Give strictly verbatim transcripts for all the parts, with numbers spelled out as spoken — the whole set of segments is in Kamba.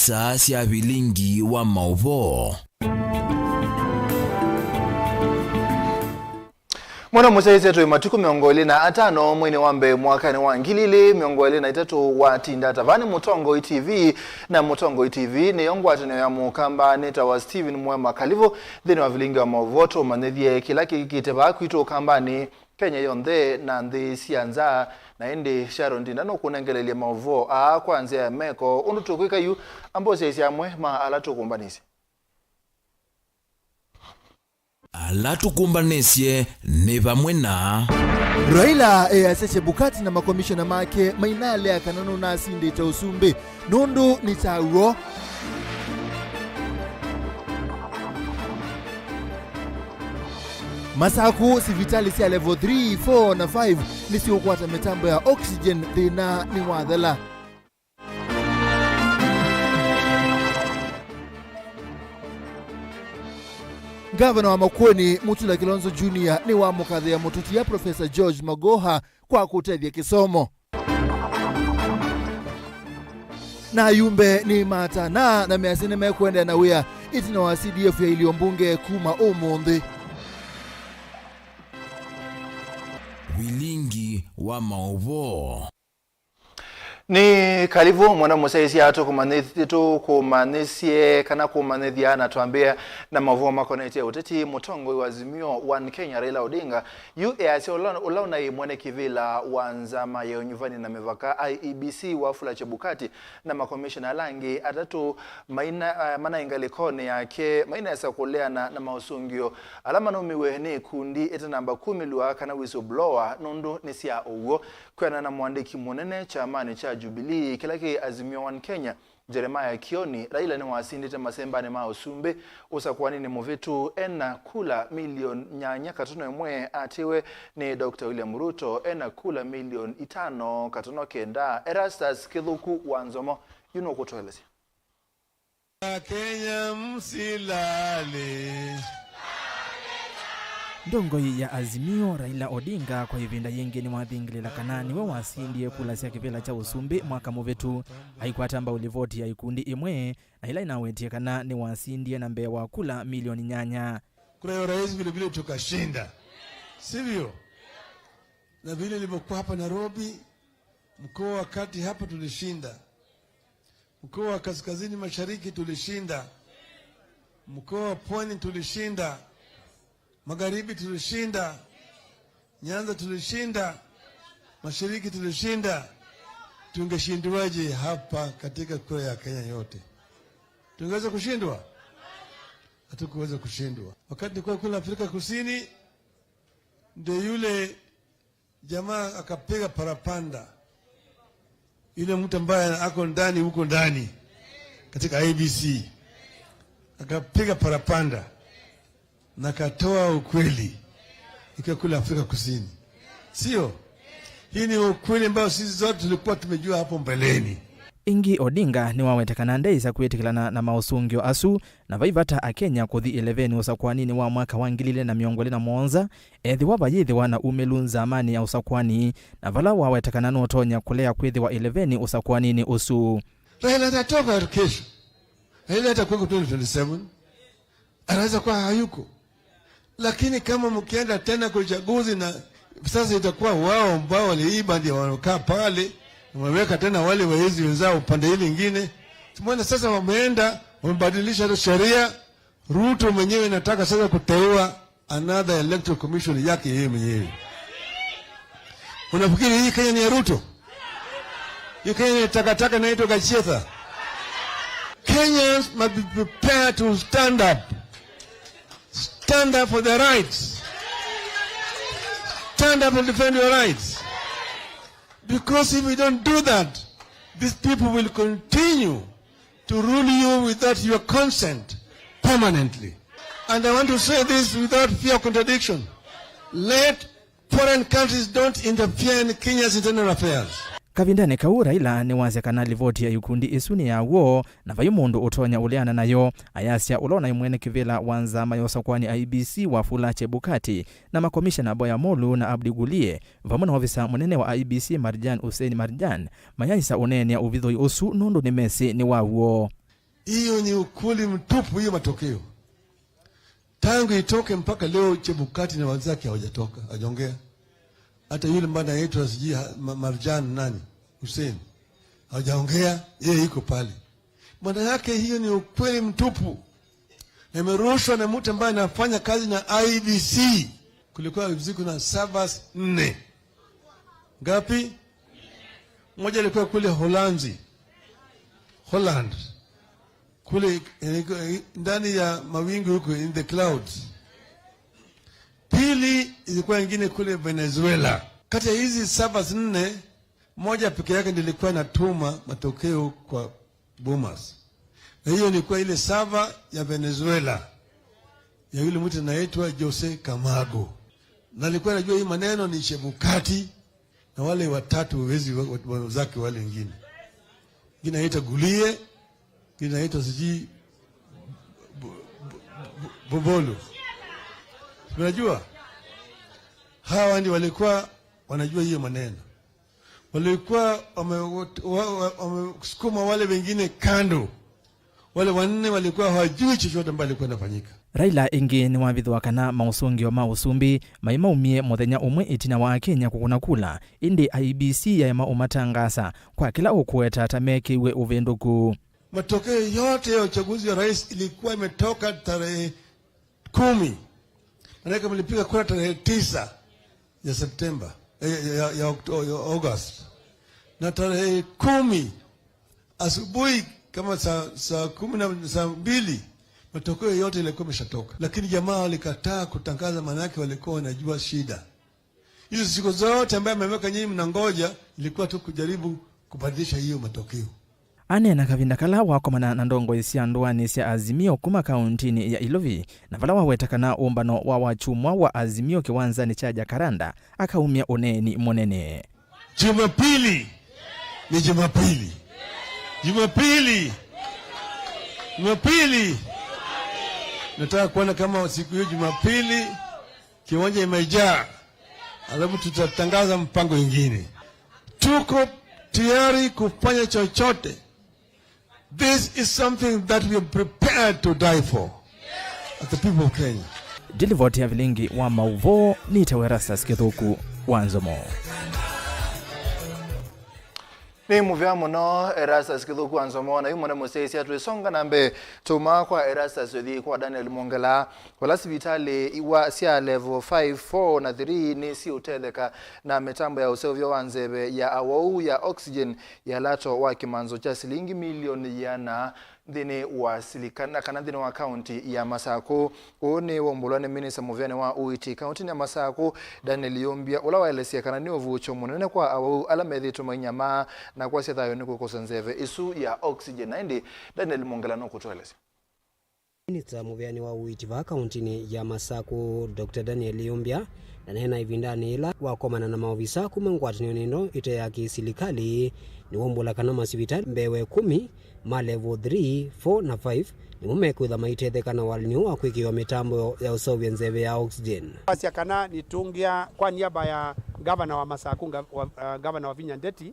Saa sya vilingi wa maũvoo. Mwana mũsyaĩĩsya, twĩ matukũ mĩongo ĩlĩ na atano mweinĩ wa mbee mwakanĩ wa ngili ilĩ mĩongo ĩlĩ na itatũ watinda ata. Vaa nĩ Mũtongoi T V, na Mũtongoi T V nĩyo ngwatanĩo ya Mũkamba. Nĩtawa Stephen Mwema. Kalivũ nthĩnĩ wa vilingi wa maũvoo, tũmanyĩthye kĩla kĩkĩte vaa kwitũ Ũkambanĩ, Kenya yonthe na nthĩ sya nza. Na ĩndĩ Sharon Ndinda nũkũnengelelya maũvoo aa kwa nzĩa ya meko. Ũndũ tũkwĩka yu, amba ũsyaĩĩsye amwe ma ala tũkũmbanĩsye. Ala tũkũmbanĩsye nĩ vamwe na Raila easya Chebukati na makomishona make mainalea kana nũnasindĩte ũsumbĩ nũndũ nĩ kya w'o. Masaku, sivitalĩ sya level three, four na five nĩsiũkwata mĩtambo ya oxygen, thĩna nĩwathela. Ngavana wa Makueni, Mutula Kilonzo Junior, nĩwamũkathĩa mũtũtia Professor George Magoha kwa kũtethya kĩsomo. Na ayumbe nĩmatana na measya nĩmekũendeea na wĩa ĩtina wa C D F ya ilio mbunge kuma ũmũnthĩ. Vilingi wa maũvoo. Nĩ kalivũ mwana mũsyaĩĩsya, tũkũmanyĩ-, tũkũmanyĩsye kana kũmanyĩthya na twambĩe na maũvoo makonetye ũteti. Mũtongoi wa Azimio One Kenya, Raila Odinga, yu easya ũla, ũla ũnaĩ mwene kĩvĩla wa nzama ya ũnyuvani na mĩvaka, I E B C, Wafula Chebukati, na makomishona ala angĩ atatũ maina, eh, manaĩ ngalĩkonĩ yake mainesa kũleana na maũsũngĩo ala manaumiw'e nĩ ikundi itanamba kumĩlw'a kana whistleblower nũndũ nĩ sya ũw'o. Kwĩanana na mũandĩki mũnene kyamanĩ kya Jubilee kĩla kĩ Azimio One Kenya, Jeremiah Kioni, Raila nĩwasindĩte masembanĩ ma ũsumbĩ ũsakũaninĩ mũvĩtu ena kula milioni nyanya katono ĩmwe, atĩwe nĩ Doctor William Ruto ena kula milioni itano katono kenda. Erastus Kĩthũku wa Nzomo yu nũkũtũelesya. Kenya msilale. Ndongoi ya Azimio, Raila Odinga, kwa ĩvinda yĩngĩ nĩwathingĩlĩla kana nĩwe wasindie kula sya kĩvĩla kya ũsumbĩ mwaka mũvĩtu. Aikwata mbau livoti ya ikundi imwe, na ila inawetie kana nĩwasindie na mbee wa kula milioni nyanya. Kura ya urais vile vile tukashinda, sivyo? Na vile ilivyokuwa hapa Nairobi, mkoa wa Kati hapa tulishinda. Mkoa wa Kaskazini Mashariki tulishinda. Mkoa wa Pwani tulishinda. Magharibi tulishinda. Nyanza tulishinda. Mashariki tulishinda. Tungeshindiwaje hapa katika kura ya Kenya yote? Tungeweza kushindwa? Hatukuweza kushindwa. Wakati nilikuwa kule Afrika Kusini, ndio yule jamaa akapiga parapanda. Yule mtu ambaye ako ndani, huko ndani, katika I E B C, akapiga parapanda na akatoa ukweli ikiwa kule Afrika Kusini. Sio? Hii ni ukweli ambao sisi zote tulikuwa tumejua hapo mbeleni. Ĩngĩ, Odinga nĩwaweta kana ndeĩsa kwĩtĩkĩlana na maũsũngĩo asu, na vai vata Akenya kũthi ĩlevenĩ ũsakũaninĩ wa mwaka wa ngili ilĩ na mĩongo ĩlĩ na mũonza, ethĩwa vayĩthĩwa na umĩlu nzamanĩ ya ũsakũani, na vala waweta kana nũtonya kũlea kwĩthĩwa ĩlevenĩ ũsakũaninĩ ũsu. Raila atatoka kesho. Raila atakuwa twenty twenty-seven. Anaweza kuwa hayuko. Lakini kama mkienda tena kwa uchaguzi na sasa itakuwa wao ambao waliiba ndio wanakaa pale, wameweka tena wale wezi wenzao upande hili ingine. Tumeona sasa wameenda, wamebadilisha hata sheria. Ruto mwenyewe anataka sasa kuteua another electoral commission yake yeye mwenyewe. Unafikiri hii Kenya ni ya Ruto? Hii Kenya ni takataka inaitwa Gachietha. Kenyans must be prepared to stand up. Stand up for their rights. Stand up and defend your rights. Because if we don't do that, these people will continue to rule you without your consent permanently. And I want to say this without fear of contradiction. Let foreign countries don't interfere in Kenya's internal affairs. Kavindanĩ kau, Raila nĩwasya kana livoti ya ikundi isu nĩ ya w'o, na vai mũndũ ũtonya ũleana nayo. Ayasya ũla ũnaĩ mwene kĩvĩla wa nzama ya ũsakũani I E B C, Wafula Chebukati, na makomishana Boya Molu na Abdi Gulie, vamwe na ovisa mũnene wa I E B C, Marjan Hussein Marjan, mayaĩsa ũneenea ũvithũi ũsu nũndũ nĩmesĩ nĩ wa w'o. Hiyo ni ukweli mtupu, hiyo matokeo. Tangu itoke mpaka leo, Chebukati na wenzake hawajatoka, hawajaongea. Hata yule mbana anaitwa sijui ha-, Ma-, Marjan nani? Hussein. Hawajaongea, yeye yuko pale. Maana yake hiyo ni ukweli mtupu. Na imerushwa na mtu ambaye anafanya kazi na I E B C. Kulikuwa I E B C kuna servers nne. Ngapi? Moja ilikuwa kule Holanzi. Holland. Kule, eh, ndani ya mawingu huko, in the clouds. Pili ilikuwa ingine kule Venezuela. Kati ya hizi servers nne, moja peke yake ndio ilikuwa inatuma matokeo kwa Bomas. Na hiyo ilikuwa ile server ya Venezuela, ya yule mtu anaitwa Jose Camargo. Na alikuwa anajua hii maneno ni Chebukati na wale watatu wezi wa-, wa-, wenzake wale wengine. Mwingine anaitwa Gulie, mwingine anaitwa sijui Bu-, Bu-, Bu-, Bubolo. Unajua? Hawa ndio walikuwa wanajua hiyo maneno. Walikuwa wame-, wa-, wa-, wamesukuma wale wengine kando. Wale wanne walikuwa hawajui chochote ambacho ilikuwa inafanyika. Raila ĩngĩ nĩwavithũa kana maũsũngĩo ma ũsumbĩ maimaumie mũthenya ũmwe ĩtina wa Kenya kũkũna kula, ĩndĩ I E B C yaema ũmatangaasa kwa kĩla ũkũweta ta mekĩiwe ũvĩndũku. Matokeo yote ya uchaguzi wa rais ilikuwa imetoka tarehe kumi. Maanake mlipiga kura tarehe tisa ya Septemba, eh, ya, ya, ya Okto-, ya August. Na tarehe kumi asubuhi kama saa, saa kumi na, saa mbili, matokeo yote yalikuwa yameshatoka. Lakini jamaa walikataa kutangaza, maanake walikuwa wanajua shida. Hizo siku zote ambaye ameweka nyinyi mnangoja, ilikuwa tu kujaribu kubadilisha hiyo matokeo. Aneena kavinda kala wakomana na ndongoi sya ndũanĩ sya Azimio kuma kauntinĩ ya Ilovi, na vala waweta kana ũmbano wa wakyumwa wa Azimio kĩwanzanĩ kya Jacaranda akaumya ũneeni mũnene. Jumapili ni Jumapili. Jumapili. Jumapili. Nataka kuona kama siku hiyo Jumapili kiwanja imejaa, alafu tutatangaza mpango ingine. Tuko tayari kufanya chochote. This is something that we are prepared to die for as the people of Kenya. Ndilivoti ya vilingi wa mauvoo nĩtawa Erastus Kĩthũku wa Nzomo. Nĩ mũvea mũno Erastus Kĩthũku wa Nzomo, na yu mũne mũsyaĩĩsya twĩsonga na mbee, tuma kwa Erastus ũthi kwa Daniel Mwongela. Vala sivitalĩ iwa sya level five, four na three nĩsiũtetheka na mĩtambo ya ũseũvyo wa nzeve ya awau ya oxygen ya lato wa kĩmanzo kya silingi milioni ĩana nthĩnĩ wa silika-, na kana nthĩnĩ wa kaunti ya Masakũ. Ũũ nĩ waumbũlwa nĩ minista mũvĩanĩ wa ũiiti kauntinĩ ya Masakũ, Daniel Yumbia, ũla waelesya kana nĩ ũvuũkyo mũnene kwa awau ala methĩĩtwe mainyamaa na kwasya thayũ nĩ kũkosa nzeve ĩsu ya oxygen. Na ĩndĩ Daniel Mwongela nũkũtũelesya. Minista mũvĩanĩ wa ũiiti vaa kauntinĩ ya Masakũ, Doctor Daniel Yumbia, ndaneena ĩvindanĩ yĩla wakomana na maovisa kuma ngwatanĩonĩ ĩno ĩte ya kĩsilikalĩ, nĩwaumbũla kana masivitalĩ mbee wa ĩkũmi ma level three, four na five nĩmo mekwĩtha maitetheka na walany'o wa kwĩkĩwa mĩtambo ya ũseũvya nzeve ya oxygen. Kwasya kana nĩtũngĩa kwa niaba ya gavana wa Masakũ, nga-, wa, uh, gavana Wavinya Ndeti,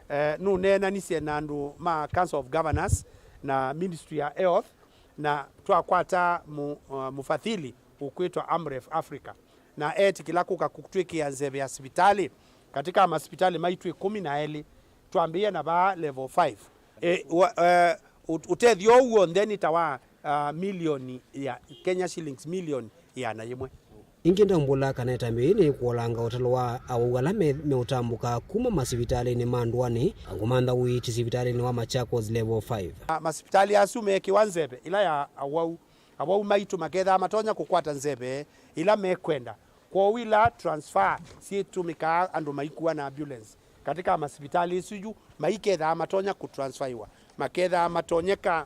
eh, nũneenanisye na andũ ma Council of Governors na Ministry ya Health, na twakwata mu-, uh, mũfathili ũkwĩtwa Amref Africa, na eetĩkĩla kũka kũtwĩkĩa nzeve ya sivitalĩ katika masivitalĩ maitũ ĩkũmi na elĩ, twambĩĩe na vaa level five. E, wa, e, ũ-, ũtethyo ũu w'onthe nĩ ta wa, uh, milioni ya Kenya shillings milioni ĩana yĩmwe. Ĩngĩ ndaumbũla kana ĩtambya yĩĩ nĩkũolanga ũtalo wa awau ala me-, meũtambũka kuma masivitalĩnĩ ma ndũanĩ, angũmantha ũiiti sivitalĩnĩ wa Machakos Level five. A, masivitalĩ asu meekĩwa nzeve ĩla ya awau, awau maitũ makethaa matonya kũkwata nzeve ĩla mekwenda. Kwoou ila transfer syĩtũmĩkaa andũ maikua na ambulance katika masivitalĩ ĩsu yu, maikethaa matonya kũtransfaiwa, makethaa matonyeka,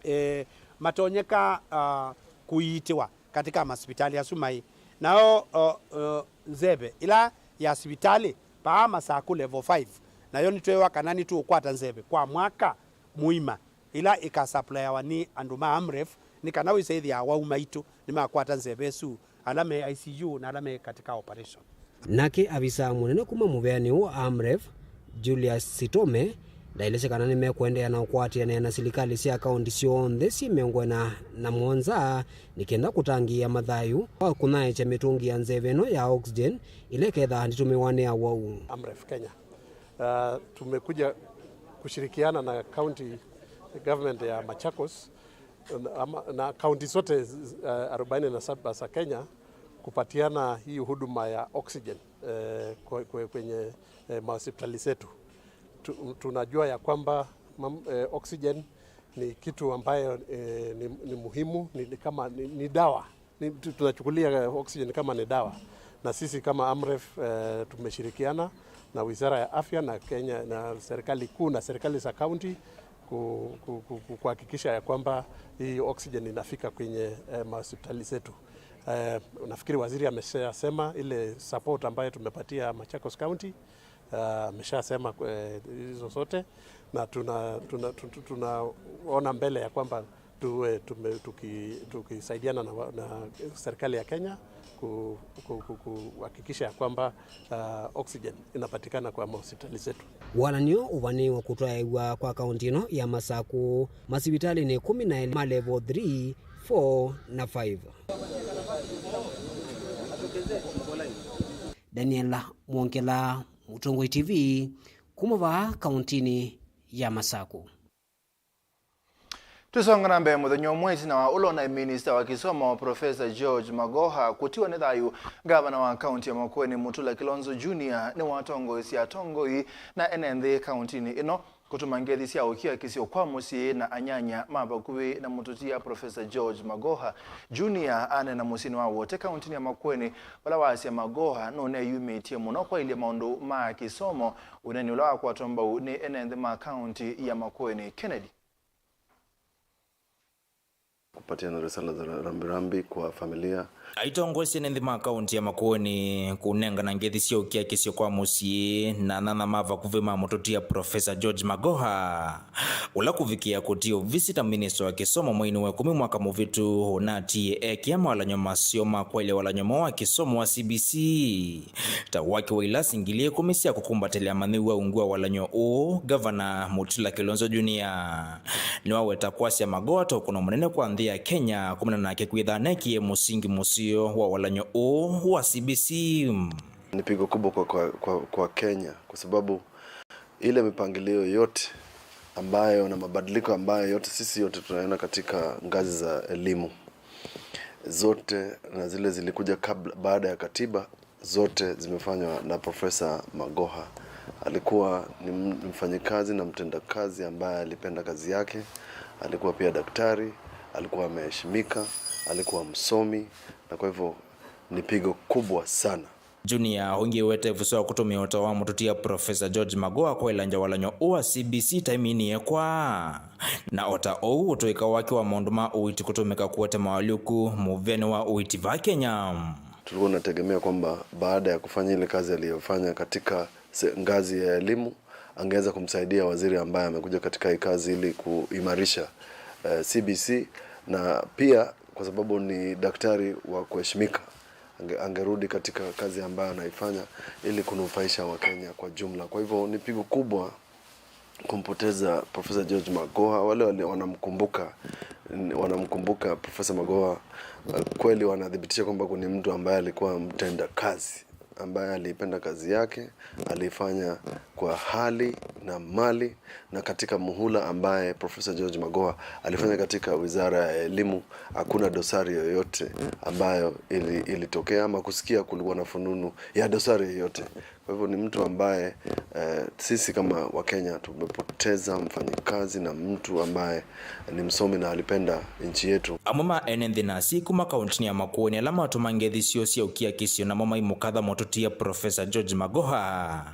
eh, matonyeka, ah, kũiitĩwa katika masivitalĩ asu maĩ. Nao, o, o, nzeve ĩla ya sivitalĩ paa Masakũ Level five, nayo nĩtweewa kana nĩtũũkwata nzeve kwa mwaka mũima, ĩla ĩkasaplayawa nĩ andũ ma Amref, nĩ kana wĩsa ĩthĩa awau maitũ nĩmakwata nzeve ĩsu, ala me I C U na ala me katika operation. Nake avisaa mũnene kuma mũveanĩ ũũ wa Amref, Julius Sitome, Ndaelesya kana nĩmekũendeea na ũkwatĩanĩa na silikalĩ sya kaũnti syonthe syĩ mĩongo ĩna na mũonza nĩ kenda kũtangĩĩa mathayũ wa kũnyaĩĩkya mĩtũngi ya nzeve ĩno ya oxygen ĩla ĩkethaa ndĩtũmĩwa nĩ awau. Amref Kenya. Uh, tumekuja kushirikiana na county government ya Machakos na, ama, na kaunti zote uh, arobaini na saba za Kenya kupatiana hii huduma ya oxygen eh, kwe- kwe- kwenye eh, mahospitali zetu. Tu- Tunajua ya kwamba mam- eh, oxygen ni kitu ambayo eh, ni, ni muhimu, ni, ni kama ni, ni dawa. Ni, tu- tunachukulia oxygen kama ni dawa, na sisi kama Amref eh, tumeshirikiana na Wizara ya Afya na Kenya na serikali kuu na serikali za kaunti ku- ku- ku- ku- kuhakikisha ya kwamba hii oxygen inafika kwenye eh, mahospitali zetu. Eh, nafikiri waziri ameshasema ile support ambayo tumepatia Machakos County, eh, ameshasema eh, hizo zote, na tuna tuna tuna- tunaona mbele ya kwamba tuwe tume- tuki- tukisaidiana na, wa- na serikali ya Kenya ku- ku- ku- kuhakikisha ya kwamba uh, oxygen inapatikana kwa mahospitali zetu. Walany'o ũvanĩĩwe kũtwaĩwa kwa kaũnti ĩno ya Masakũ masivitalĩnĩ ĩkũmi na elĩ ma level three, four na five. Daniel Mwongela, Mũtongoi T V, kuma vaa kaũntinĩ ya Masakũ. Tũsonga na mbee, mũthenya ũmwe ĩtina wa ũla ũnaĩ minista wa kĩsomo, Professor George Magoha kũtiwa nĩ thayũ, ngavana wa kaunti ya Makueni Mutula Kilonzo Junior nĩwatongoesye atongoi na ene nthĩ kauntinĩ ĩno kũtũma ngethi sya ũkiakĩsyo kwa mũsyĩ na anyanya ma vakuvĩ na mũtũtia Professor George Magoha Junior aneena mũsyĩnĩ wa Wote kauntinĩ ya Makueni, vala wasya Magoha nũneyumĩtye mũno kwaĩlya maũndũ ma kĩsomo, ũneeni ũla wakwatwa mbau nĩ ene nthĩ ma kaunti ya Makueni. Kennedy. Kupatiana risala za rambirambi kwa familia. Aitongoesye ene nthĩ ma kaunti ya Makueni kũnengana ngethi sya ũkiakĩsyo kwa mũsyĩ na anyanya ma vakuvĩ ma mũtũtia Professor George Magoha, ũla kũvikĩa kũtia ovisi ta minista wa kĩsomo mweinĩ wa ĩkũmi mwaka mũvĩtu, ũnatie ekĩa mawalany'o maseo ma kwaĩlya walany'o moo wa kĩsomo wa C B C ta waki wa ilasi ngili ĩkũmi sya kũkumbatĩlĩa manyĩw'a ungu wa walany'o ũũ. Ngavana Mutula Kilonzo Junior nĩwaweta kwasya Magoha ta ũkũno mũnene kwa nthĩ ya Kenya kumana nake kwĩtha anekie mũsingi mũseo wa walany'o ũũ wa C B C. Ni pigo kubwa kwa, kwa, kwa, kwa Kenya kwa sababu ile mipangilio yote ambayo na mabadiliko ambayo yote sisi yote tunaona katika ngazi za elimu zote na zile zilikuja kabla, baada ya katiba, zote zimefanywa na Profesa Magoha. Alikuwa ni m- mfanyikazi na mtendakazi ambaye alipenda kazi yake. Alikuwa pia daktari, alikuwa ameheshimika, alikuwa msomi, na kwa hivyo ni pigo kubwa sana. Junior ũngĩ wete ĩvuso ya kũtũmĩa ũtao wa mũtũtia Professor George Magoha kwaĩlangya walany'o ũũ wa C B C taiminĩ ĩkwa. Na o ta ũu, ũtũĩka wake wa maũndũ ma ũiiti kũtũmĩka kũete mawalyũku mũvĩanĩ wa ũiiti vaa Kenya. Tulikuwa tunategemea kwamba baada ya kufanya ile kazi aliyofanya katika se- ngazi ya elimu, angeweza kumsaidia waziri ambaye amekuja katika hii kazi ili kuimarisha eh, C B C, na pia kwa sababu ni daktari wa kuheshimika, ange, angerudi katika kazi ambayo anaifanya ili kunufaisha Wakenya kwa jumla. Kwa hivyo ni pigo kubwa kumpoteza Profesa George Magoha. Wale wale wanamkumbuka, wanamkumbuka Profesa Magoha, eh, kweli wanathibitisha kwamba ni mtu ambaye alikuwa mtenda kazi, ambaye aliipenda kazi yake, aliifanya kwa hali na mali, na katika muhula ambaye Profesa George Magoha alifanya katika wizara ya elimu, hakuna dosari yoyote ambayo ili, ilitokea ama kusikia kulikuwa na fununu ya dosari yoyote. Kwa hivyo ni mtu ambaye eh, sisi kama Wakenya tumepoteza mfanyikazi na mtu ambaye ni msomi na alipenda nchi yetu. Amwe ma ene nthĩ na asyai kuma kauntinĩ ya Makueni ala matũma ngethi syoo sya ũkiakĩsyo namo maimũkatha mũtũtia Professor George Magoha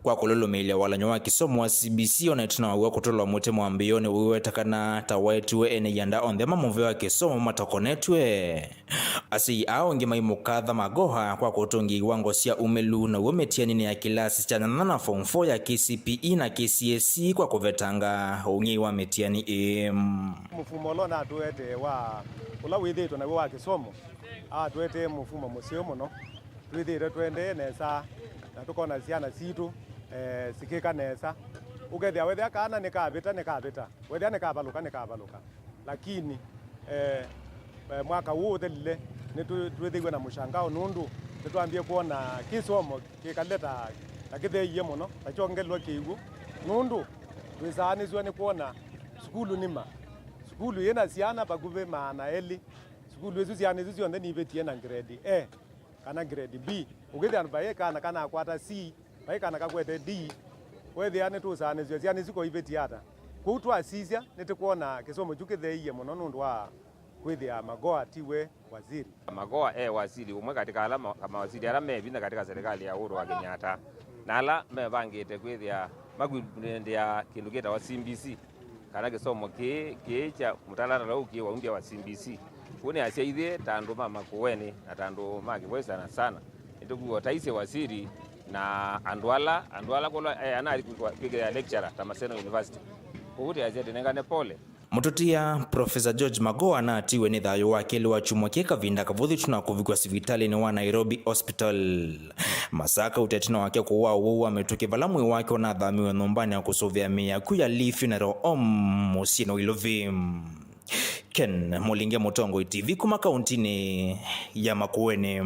kwa kũlũlũmĩĩlya walany'o wa kĩsomo wa C B C, ona ĩtina wa w'o kũtũlwa mũtĩ mwambĩĩonĩ ũiwetekana ta waetiwe ene ianda onthe ma mũvĩa wa kĩsomo matokonetw'e. Asyai aa ũngĩ maimũkatha Magoha kwa kũtũngĩa iwango sya umĩlu naw'o mĩtianinĩ ya kĩlasi kya nyanya na form four ya K C P E na K C S E kwa kũvetanga ũng'ei wa mĩtiani ĩĩ. Mũfumo ũla ũnatũetee wa ũla wĩthĩĩtwe naw'o wa kĩsomo, atũetee mũfumo mũseo mũno. Twĩthĩĩtwe tũendee nesa na tũkona syana sitũ eh, sikĩka nesa. Ũkethĩa wethĩa kana nĩkavĩta, nĩkavĩta. Wethĩa nĩkavalũka, nĩkavalũka. Lakini, eh, eh, mwaka ũũ ũthelile, nĩtwĩthĩiwe na mũshangao nũndũ nĩtwambie kwona kĩsomo kĩkalile ta, ta kĩtheeie mũno, ta kyongelwa kĩw'ũ. Nũndũ twĩsaanĩsw'a nĩ kwona sukulu nima. Sukulu yĩna syana vakuvĩ maana elĩ. Sukulu isu syana isu syonthe nivĩtie na grade A kana grade B. Ũkĩthĩa vai kana kanakwata C, vai kana kakwete D, wethĩa nĩtũsaanĩsw'a syana isu ko ivĩtie ata. Kwoou twasisya, nĩtũkwona kĩsomo kyu kĩtheeie mũno nũndũ wa kwĩthĩa Magoha tiwe waziri. Magoha e waziri ũmwe katĩ ka ala ma-, mawaziri ala me vinya katĩ ka serikali ya Uhuru wa Kenyatta, na ala mevangĩte kwĩthĩa makwĩvĩndĩa kĩndũ kĩtawa C B C, kana kĩsomo kĩĩ, kĩĩ kya mũtalatala ũũ kĩ waumbya wa C B C. Kũu nĩasya ithyĩ ta andũ ma Makueni na ta andũ ma Kĩvoi sana sana, nĩtũkwĩw'a taisye waziri na andũ ala, andũ ala kũla, eh, ana kwĩkĩĩa lecturer ta Maseno University. Kwoou tĩasya tĩnengane pole. Mũtũtia, Professor George Magoha anatiwe nĩ thayũ wa kelĩ wa kyumwa kĩ kavinda kavũthũ tu na kũvikwa sivitalĩnĩ wa Nairobi Hospital. Masaa kauta ĩtina wake kũwaa ũwau wa mĩtũkĩ vala mwĩĩ wake ũnathamiwe nyũmbanĩ ya kũsũvĩa mĩĩ ya akw'ũ ya Lee Funeral Home mũsyĩnĩ wa Ilovi. Ken Mũlinge, Mũtongoi T V, kuma kauntinĩ ya Makueni.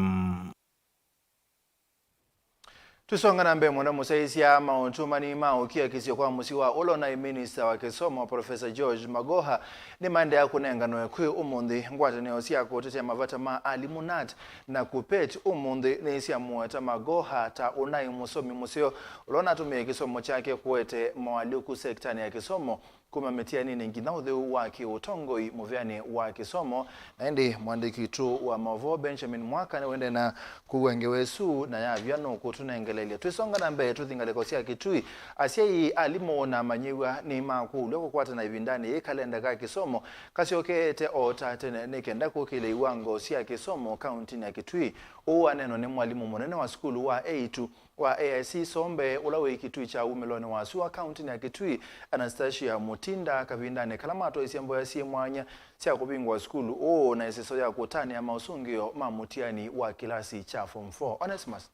Tũsonga na mbee mũno, mũsyaĩĩsya maũtũmani ma ũkiakisyo kwa mũsyĩ wa ũla ũnaĩ minista wa kĩsomo, Professor George Magoha, nĩmaendeea kũnenganwe kwĩ ũmũnthĩ. Ngwatanĩo sya kũtetea mavata ma alimũ, nat na KUPPET, ũmũnthĩ nĩsyamũweta Magoha ta ũnaĩ mũsomi mũseo ũla ũnatũmĩie kĩsomo kyake kũete moalyũku sektanĩ ya kĩsomo, kuma mĩtianĩnĩ nginya ũtheu wa kĩũtongoi mũvĩanĩ wa kĩsomo. Na ĩndĩ mũandĩki witũ wa maũvoo Benjamin Mwaka nĩwendee na kũw'a ngewa ĩsu na yavya nũkũtũnengeleelya. Twĩsonga na mbee, tũthi ngalĩko sya Kitui. Asyai, alimũ na amanyĩw'a nĩmakũlw'a kũkwatana ĩvindanĩ yĩĩ kalenda ka kĩsomo kasyokeete o ta tene nĩ kenda kũkĩlya iwango sya kĩsomo kauntinĩ ya Kitui. Ũũ waneenwa nĩ mwalimũ mũnene wa sukulu wa Eitu wa A I C Sombe, ũla wĩ Kitui kya wumĩlonĩ wa sua kauntinĩ ya Kitui, Anastasia Mutinda, kavindanĩ kala matwaisye mboya syĩ mwanya sya kũvingũa sukulu ũũ na ĩseso ya kũtanĩa maũsũngĩo ma mũtiani wa kĩlasi kya Form four. Onesmus.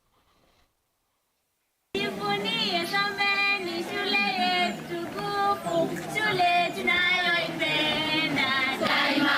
Jivunie Sombe, ni shule yetu tukufu, shule tunayoipenda daima.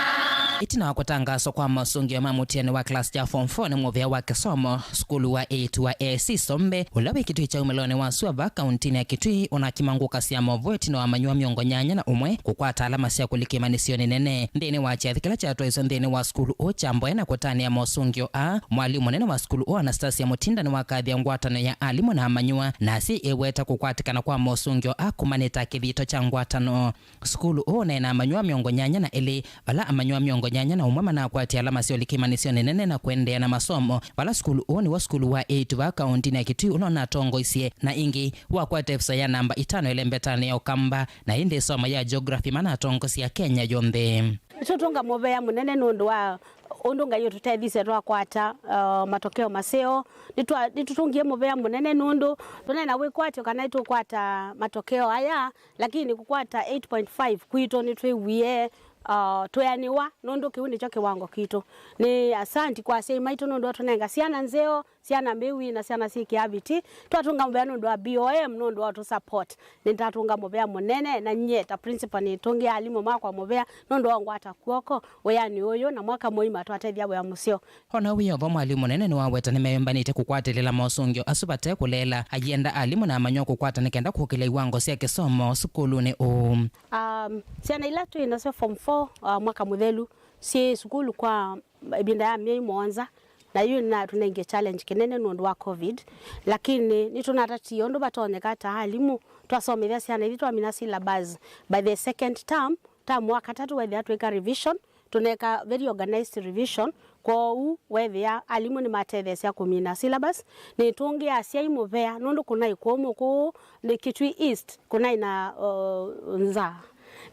Ĩtina wa kũtangaaswa kwa maũsũngĩo ma mũtiani wa kĩlasi kya Form four nĩ mũvĩa wa kĩsomo, sukulu wa Eitu wa A I C Sombe, ũla wĩ Kitui kya wumĩlonĩ wa sua va kauntinĩ ya Kitui, ũnakimangũkasya maũvoo ĩtina wa amanyĩw'a mĩongo nyanya na ũmwe kũkwata alama sya kũlika ĩmanyĩsyonĩ nene. Nthĩnĩ wa kyathĩ kĩla kyatwaiswe nthĩnĩ wa sukulu ũũ kya mboya na kũtanĩa maũsũngĩo aa, mwalimũ mũnene wa sukulu ũũ, Anastasia Mutinda, nĩwakathya ngwatanĩo ya alimũ na amanyĩw'a na asyai ĩweta kũkwatĩkana kwa maũsũngĩo aa kumanĩte kĩthito kya ngwatanĩo. Sukulu ũũ ũnaĩ na amanyĩw'a mĩongo nyanya na elĩ, vala amanyĩw'a mĩongo nyanya na ũmwe manakwatie alama sya ũlika ĩmanyĩsyonĩ nene na kũendeea na masomo, vala sukulu ũũ nĩw'o sukulu wa Eitu va kauntinĩ ya Kitui ũla ũnatongoisye, na ĩngĩ wakwata ĩvuso ya namba itano ĩlembetanĩ ya Ũkamba, na ĩndĩ ĩsomo ya Geography manatongoesya Kenya yonthe. Nĩtũtũnga mũvea mũnene nũndũ wa ũndũ Ngai ũtũtethisye twakwata, uh, matokeo maseo. Nĩtwa-, nĩtũtũngie mũvea mũnene nũndũ tũnaĩ na wĩkwatyo kana nĩtũkwata matokeo aya, lakini kũkwata eight point five kwitũ nĩtwĩwie, uh, tweanĩwa nũndũ kĩu nĩkyo kĩwango kitũ. Nĩ asanti kwa asyai maitũ nũndũ wa ũtũnenga syana nzeo, syana mbĩwi na syana syĩ kĩaviti. Twatũnga mũvea nũndũ wa B O M nũndũ wa ũtũ support. Nĩndatũnga mũvea mũnene, na nyie ta principal nĩtũngĩa alimũ makwa mũvea nũndũ wa ngwata kw'oko wĩanĩ ũyũ, na mwaka mũima twatethya wĩa mũseo. O na wĩ o vo, mwalimũ mũnene nĩwaweta nĩmeyũmbanĩte kũkwatĩlĩla maũsũngĩo asu vate kũleela, ayenda alimũ na amanyĩw'a kũkwata nĩ kenda kũkĩlya iwango sya kĩsomo sukulunĩ ũũ. Um, syana ila twĩ nasyo form four, uh, mwaka mũthelu, syĩ sukulu kwa ĩvinda ya myei mũonza, na yu natũnengie challenge kĩnene nũndũ wa covid, lakini nĩtũnatatie ũndũ vatonyeka ta alimũ twasomethya syana ithi twamina syllabus by the second term, term wa katatũ wethĩa twĩka revision, tũneka very organized revision. Kwoou wethĩa alimũ nĩmatetheesya kũmina syllabus. Nĩtũngĩa asyai mũvea nũndũ kũnaĩ kũmũ kũũ nĩ Kitui East, kũnaĩ na, uh, nzaa.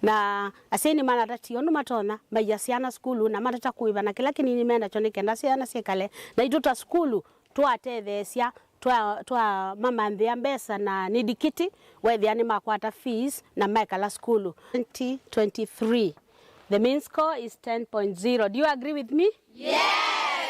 Na asyai nĩmanatatie ũndũ matonya maia syana sukulu na matata kũĩva na kĩla kĩnini menakyo nĩ kenda syana syĩkale naitũ ta sukulu twatetheesya, twa, twamamanthĩa mbesa na nidikiti, wethĩa nĩmakwata fees na mekala sukulu. Twenty twenty-three, the mean score is ten point zero. Do you agree with me? Yes.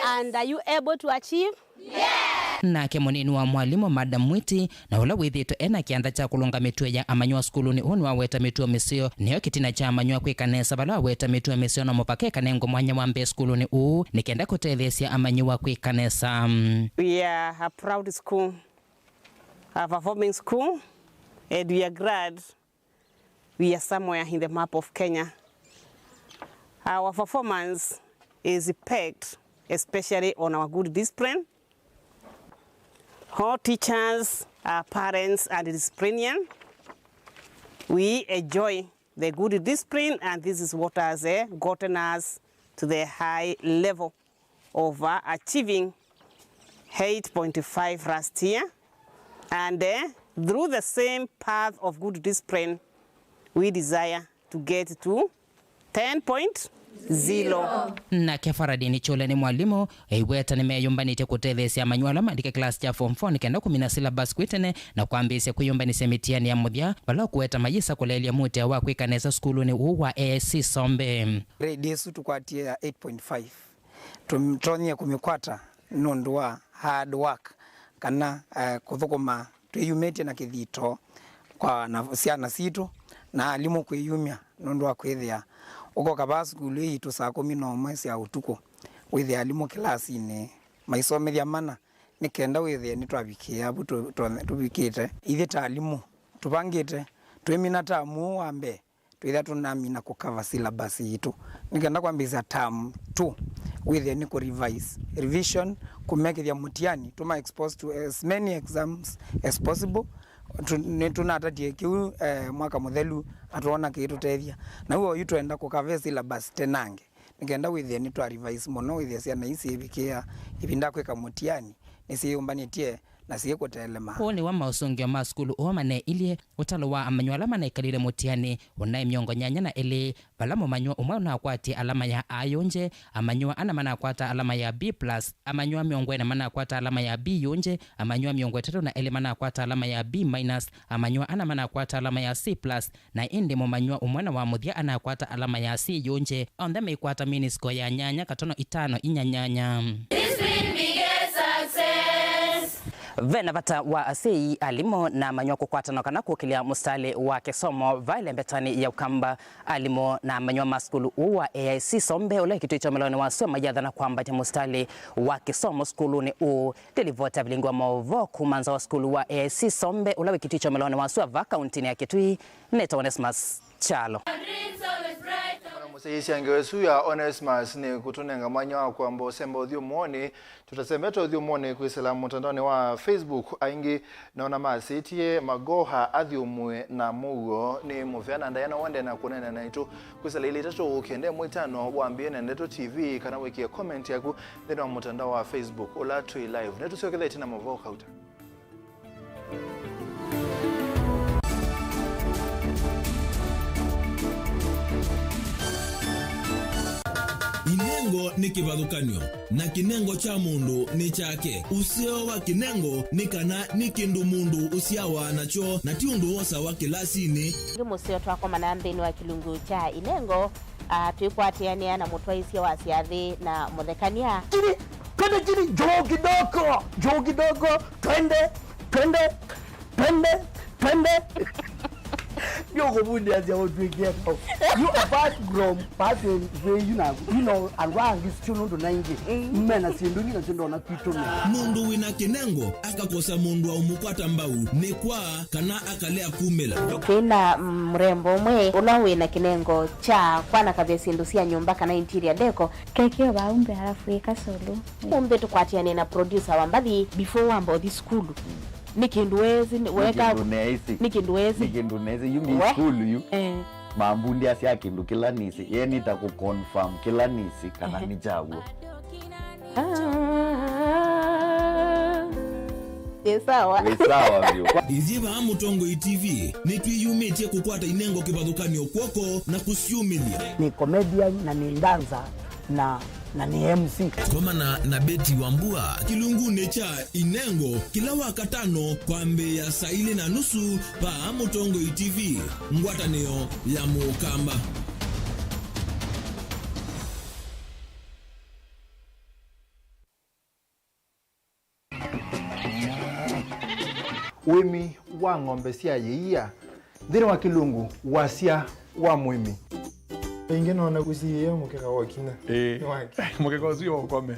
And are you able to achieve? Yes. Nake mũnini wa mwalimũ, Madam Mwiti, na ũla wĩthĩĩtwe e na kĩanda kya kũlũnga mĩtuo ya amanyĩw'a sukulunĩ ũũ nĩwaweta mĩtuo mĩseo, nĩyo kĩtina kya amanyĩw'a kwĩka nesa. Vala aweta mĩtuo mĩseo, no mũvaka ekanengwe mwanya wa mbee sukulunĩ ũũ nĩ kenda kũtetheesya amanyĩw'a kwĩka nesa. We are a proud school, a performing school, and we are glad we are somewhere in the map of Kenya. Our performance is pegged especially on our good discipline. All teachers, our parents, and disciplinarian, we enjoy the good discipline, and this is what has, eh, gotten us to the high level of, uh, achieving eight point five last year, and, uh, through the same path of good discipline, we desire to get to ten point zero. Nake Faradini Chule nĩ mwalimũ, eiweta nĩmeyũmbanĩtye kũtetheesya amanyĩw'a ala malike class kya form four nĩ kenda kũmina syllabus kwĩ tene na kwambĩĩsya kwĩyũmbanĩsya mĩtiani ya mũthya, vala ũkũweta mayĩsa kũleelya mũtĩa wa kwĩka nesa sukulunĩ ũũ wa A I C Sombe. Grade ĩsu tũkwatie ya eight point five. Tũtonyie kũmĩkwata nũndũ wa hard work, kana, eh, kũthũkũma twĩyumĩtye na kĩthito kwa na syana sitũ na alimũ kwĩyumya nũndũ wa kwĩthĩa ũkoka vaa sukulu ĩĩ yitũ saa kũmi na ũmwe sya ũtukũ, wĩthĩa alimũ kĩlasinĩ maisomethya mana, nĩ kenda wĩthĩe nĩtwavikĩĩa vu tũ-, tũ-, tũvikĩte. Ithyĩ ta alimũ tũvangĩte twĩmina tamu ũũ wa mbee, twĩthĩa tũnamina kũkava syllabus yitũ nĩ kenda kwambĩĩsya term two, wĩthĩe nĩ kũ revise, revision, kũmekĩthya mũtiani, tũma expose to as many exams as possible. Tu-, nĩtũnatatie kĩu, eh, mwaka mũthelu na twoona kĩitũtethya. Na w'o oyu twenda kũkava syllabus tenange nĩ kenda wĩthĩe nĩtwa revise mũno, wĩthĩe syana ii syĩvikĩĩa ĩvinda kwĩka mũtiani nĩsyĩyũmbanĩtye na syĩkũtelema. Ũũ nĩ wa maũsũngĩo ma sukulu ũũ maneilye. Ũtalo wa amanyĩw'a ala manaikalile mũtiani ũnaĩ mĩongo nyanya na ĩlĩ, vala mũmanyĩw'a ũmwe ũnakwatie alama ya A yũngye, amanyĩw'a ana manakwata alama ya B plus, amanyĩw'a mĩongo ĩna manakwata alama ya B yũngye, amanyĩw'a mĩongo ĩtatũ na elĩ manakwata alama ya B minus, amanyĩw'a ana manakwata alama ya C plus, na ĩndĩ mũmanyĩw'a ũmwe na wa mũthya anakwata alama ya C yũngye. Onthe meikwata mĩnĩsiko ya nyanya katono itano inya nyanya. This been biggest success. Ve na vata wa asyai, alimũ, na amanyĩw'a kũkwatana kana kũkĩlya mũsitalĩ wa kĩsomo va ĩlembetanĩ ya Ũkamba. Alimũ na amanyĩw'a ma sukulu ũũ wa A I C Sombe ũla wĩ Kitui kya ũmĩlonĩ wa sua mayathana kwambatya mũsitalĩ wa kĩsomo sukulunĩ ũũ. Nĩ livoti ya vilingi wa maũvoo kuma nza wa sukulu wa A I C Sombe ũla wĩ Kitui kya ũmĩlonĩ wa sua va kauntinĩ ya Kitui. Nĩtawa Onesmus Kyalo. Mũsyaĩĩsya ngewa ĩsu ya Onesmus nĩ kũtũnenga mwanya wa kwamba ũsemba ũthyũmũonĩ. Tũtasembete ũthyũmũonĩ kwĩsĩla mũtandaonĩ wa Facebook, aingĩ nona masĩtye Magoha athyũmũe na mũuo nĩ mũvea na ndaĩa na wende na kũneena naitũ kwĩsĩla ilĩ itatũ kenda ĩmwe itano wambĩĩe na Ndeto T V, kana wĩkĩe comment yaku nthĩnĩ wa mũtandao wa Facebook ũla twĩ live. Nĩtũsyokethete na maũvoo kauta. Inengo nĩ kĩvathũkany'o, na kĩnengo kya mũndũ nĩ kyake. Ũseo wa kĩnengo nĩ kana nĩ kĩndũ mũndũ ũsyawa nakyo, na ti ũndũ wosawa kĩlasinĩ. Ĩngĩ mũseo twakomana nthĩnĩ wa kĩlungu kya inengo, ah, twĩkwatĩanĩa na mũtwaĩsya wa syathĩ na mũthekany'a. Chini, twende chini, juu kidogo, juu kidogo, twende, twende, twende, twende. Ndio kũvundiasya ũtwĩkie kau. You apart from passing way you know, you know, andũ angĩ sio nũndũ na ingĩ. Mm. Mena syĩndũ ingĩ na syĩndũ ona kwitũ me. Mũndũ wĩna kĩnengo akakosa mũndũ wa ũmũkwata mbau nĩ kwa kana akalea kumĩla. Twĩ na, mm, mũrembo ũmwe ũla wĩ na kĩnengo kya kwanakavya syĩndũ sya nyũmba kana interior deco. Kekeo vaa umbe alafu ĩka solo. Umbe tũkwatĩane na producer wa mbathi before wamba ũthi sukulu. Nĩ kĩndũ wezi, nĩ weka, kĩndũ neĩsĩ. Nĩ kĩndũ wezi. Nĩ kĩndũ neĩsĩ. Yu me sukulu yu. Eh. Mambundiasya kĩndũ kĩla nĩsĩ. Ye nĩta kũ confirm kĩla nĩsĩ kana nĩ kyaw'o. Ah, ĩ sawa. Wĩ sawa vyũ. Ithyĩ vaa Mũtongoi T V nĩtwĩyumĩtye kũkwata inengo kĩvathũkany'o kw'oko na kũsyumĩlya. Nĩ comedian na nĩ dancer na, na nĩ M C. Komana na Betty Wambua kĩlungunĩ kya Inengo kĩla Wakatano kwambĩĩa saa ilĩ na nusu vaa Mũtongoi T V, ngwatanĩo ya Mũkamba. Ũĩmi wa ng'ombe sya yĩia nthĩnĩ wa kĩlungu, wasya wa mũĩmi. Ĩngĩ nona kũsiĩĩa mũkeka wa kinya. Ĩĩ. Nĩ wake. Mũkeka ũsu wa ũkomea.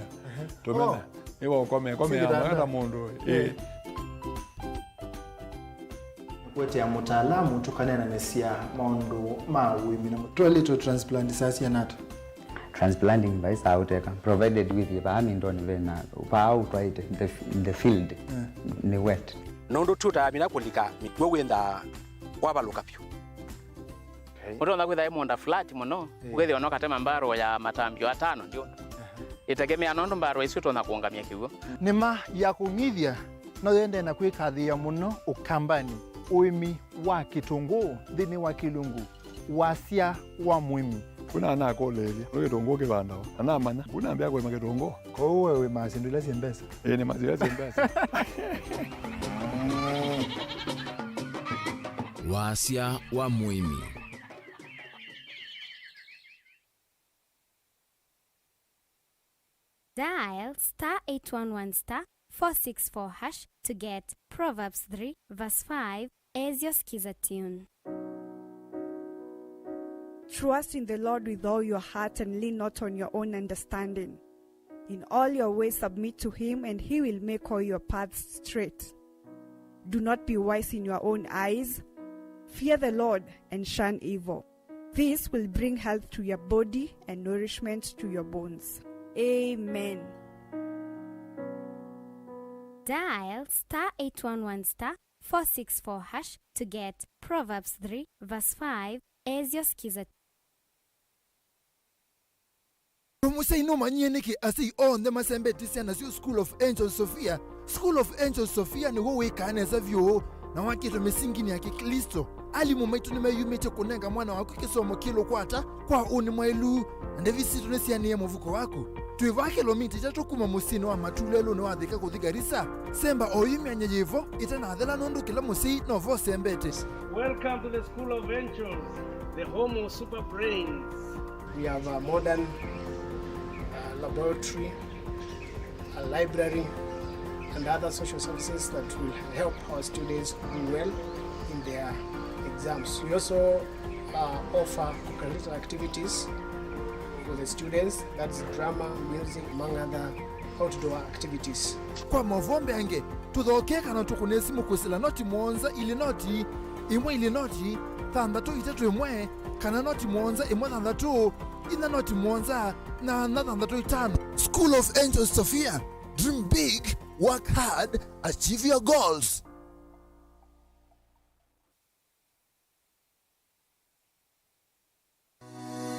Tũmena. Oh. Nĩ wa ũkomea. Komea kitanda. Mwana mũndũ. Ĩĩ. Ĩĩ. Kũetea mũtaalamu tũkaneenanĩsya maũndũ ma ũĩmi na mũtwaĩlĩtwe transplant saa siana ata? Transplanting vaisaa ũteka, provided wĩthĩe vaa mindoni vena, vaa ũtwaĩte, the, the field, eh, nĩ wet. Nũndũ tũtaa mĩla kũlika mĩkw'ũ wĩnthaa wavalũka vyũ. Okay. Ũtonya kwĩtha ĩ mũũnda flat mũno, eh, ũkethĩwa no katema mbarũ ya matambio atano ndio. Aha. Ĩtegemea nũndũ mbarũ isu ĩtonya kũũngamya kĩw'ũ. Nĩma ya kũng'ithya no yendee na kwĩkathĩĩa mũno Ũkambanĩ, ũĩmi wa kĩtũngũũ nthĩnĩ wa kĩlungu, wasya wa mũĩmi. Kuna anakũlĩĩlye, nĩ kĩtũngũũ kĩvandawa? Na namanya, kuna ambĩa kũĩma kĩtũngũũ. Kwoou we wĩmaa syĩndũ ila syĩ mbesa? Ĩĩ, nĩmaa syĩndũ ila syĩ mbesa. Wasya wa mũĩmi. Dial star eight one one star four six four hash to get Proverbs three verse five as your Skiza tune. Trust in the Lord with all your heart and lean not on your own understanding. In all your ways submit to him, and he will make all your paths straight. Do not be wise in your own eyes. Fear the Lord and shun evil. This will bring health to your body and nourishment to your bones. Amen. Dial star eight one one star four six four hash to get Proverbs three verse five as your Skiza. Mũsyai nũmanyie nĩkĩ asyai onthe masembetye syana syoo School of Angels Sophia? School of Angels Sophia nĩw'o wĩkaa nesa vyũ na wakĩtwe mĩsinginĩ ya Kĩklĩsto. Alimũ maitũ nĩmeyumĩtye kũnenga mwana waku kĩsomo kĩlũkwata kwa ũnĩ mwaĩlu, na ndevi sitũ nĩsianĩe mũvuko waku. Twĩ vaa kĩlomita itatũ kuma mũsyĩnĩ wa Matu lelũnĩ wa Thika kũthi Garissa. Semba oyu myanya yĩvo ĩtanathela, nũndũ kĩla mũsyai novo ũsembete. Welcome to the School of Angels, the home of super brains. We have a modern, uh, laboratory, a library, and other social services that will help our students do well in their exams. We also, uh, offer co-curricular activities for the students, that's drama, music, among other outdoor activities. Kwa maũvoo mbeange, tũthokee kana tũkũnĩe simũ kwĩsĩla noti mũonza ilĩ noti ĩmwe ilĩ noti thanthatũ itatũ ĩmwe, kana noti mũonza ĩmwe thanthatũ inya noti mũonza nyanya thanthatũ itano. School of Angels Sophia, dream big, work hard, achieve your goals.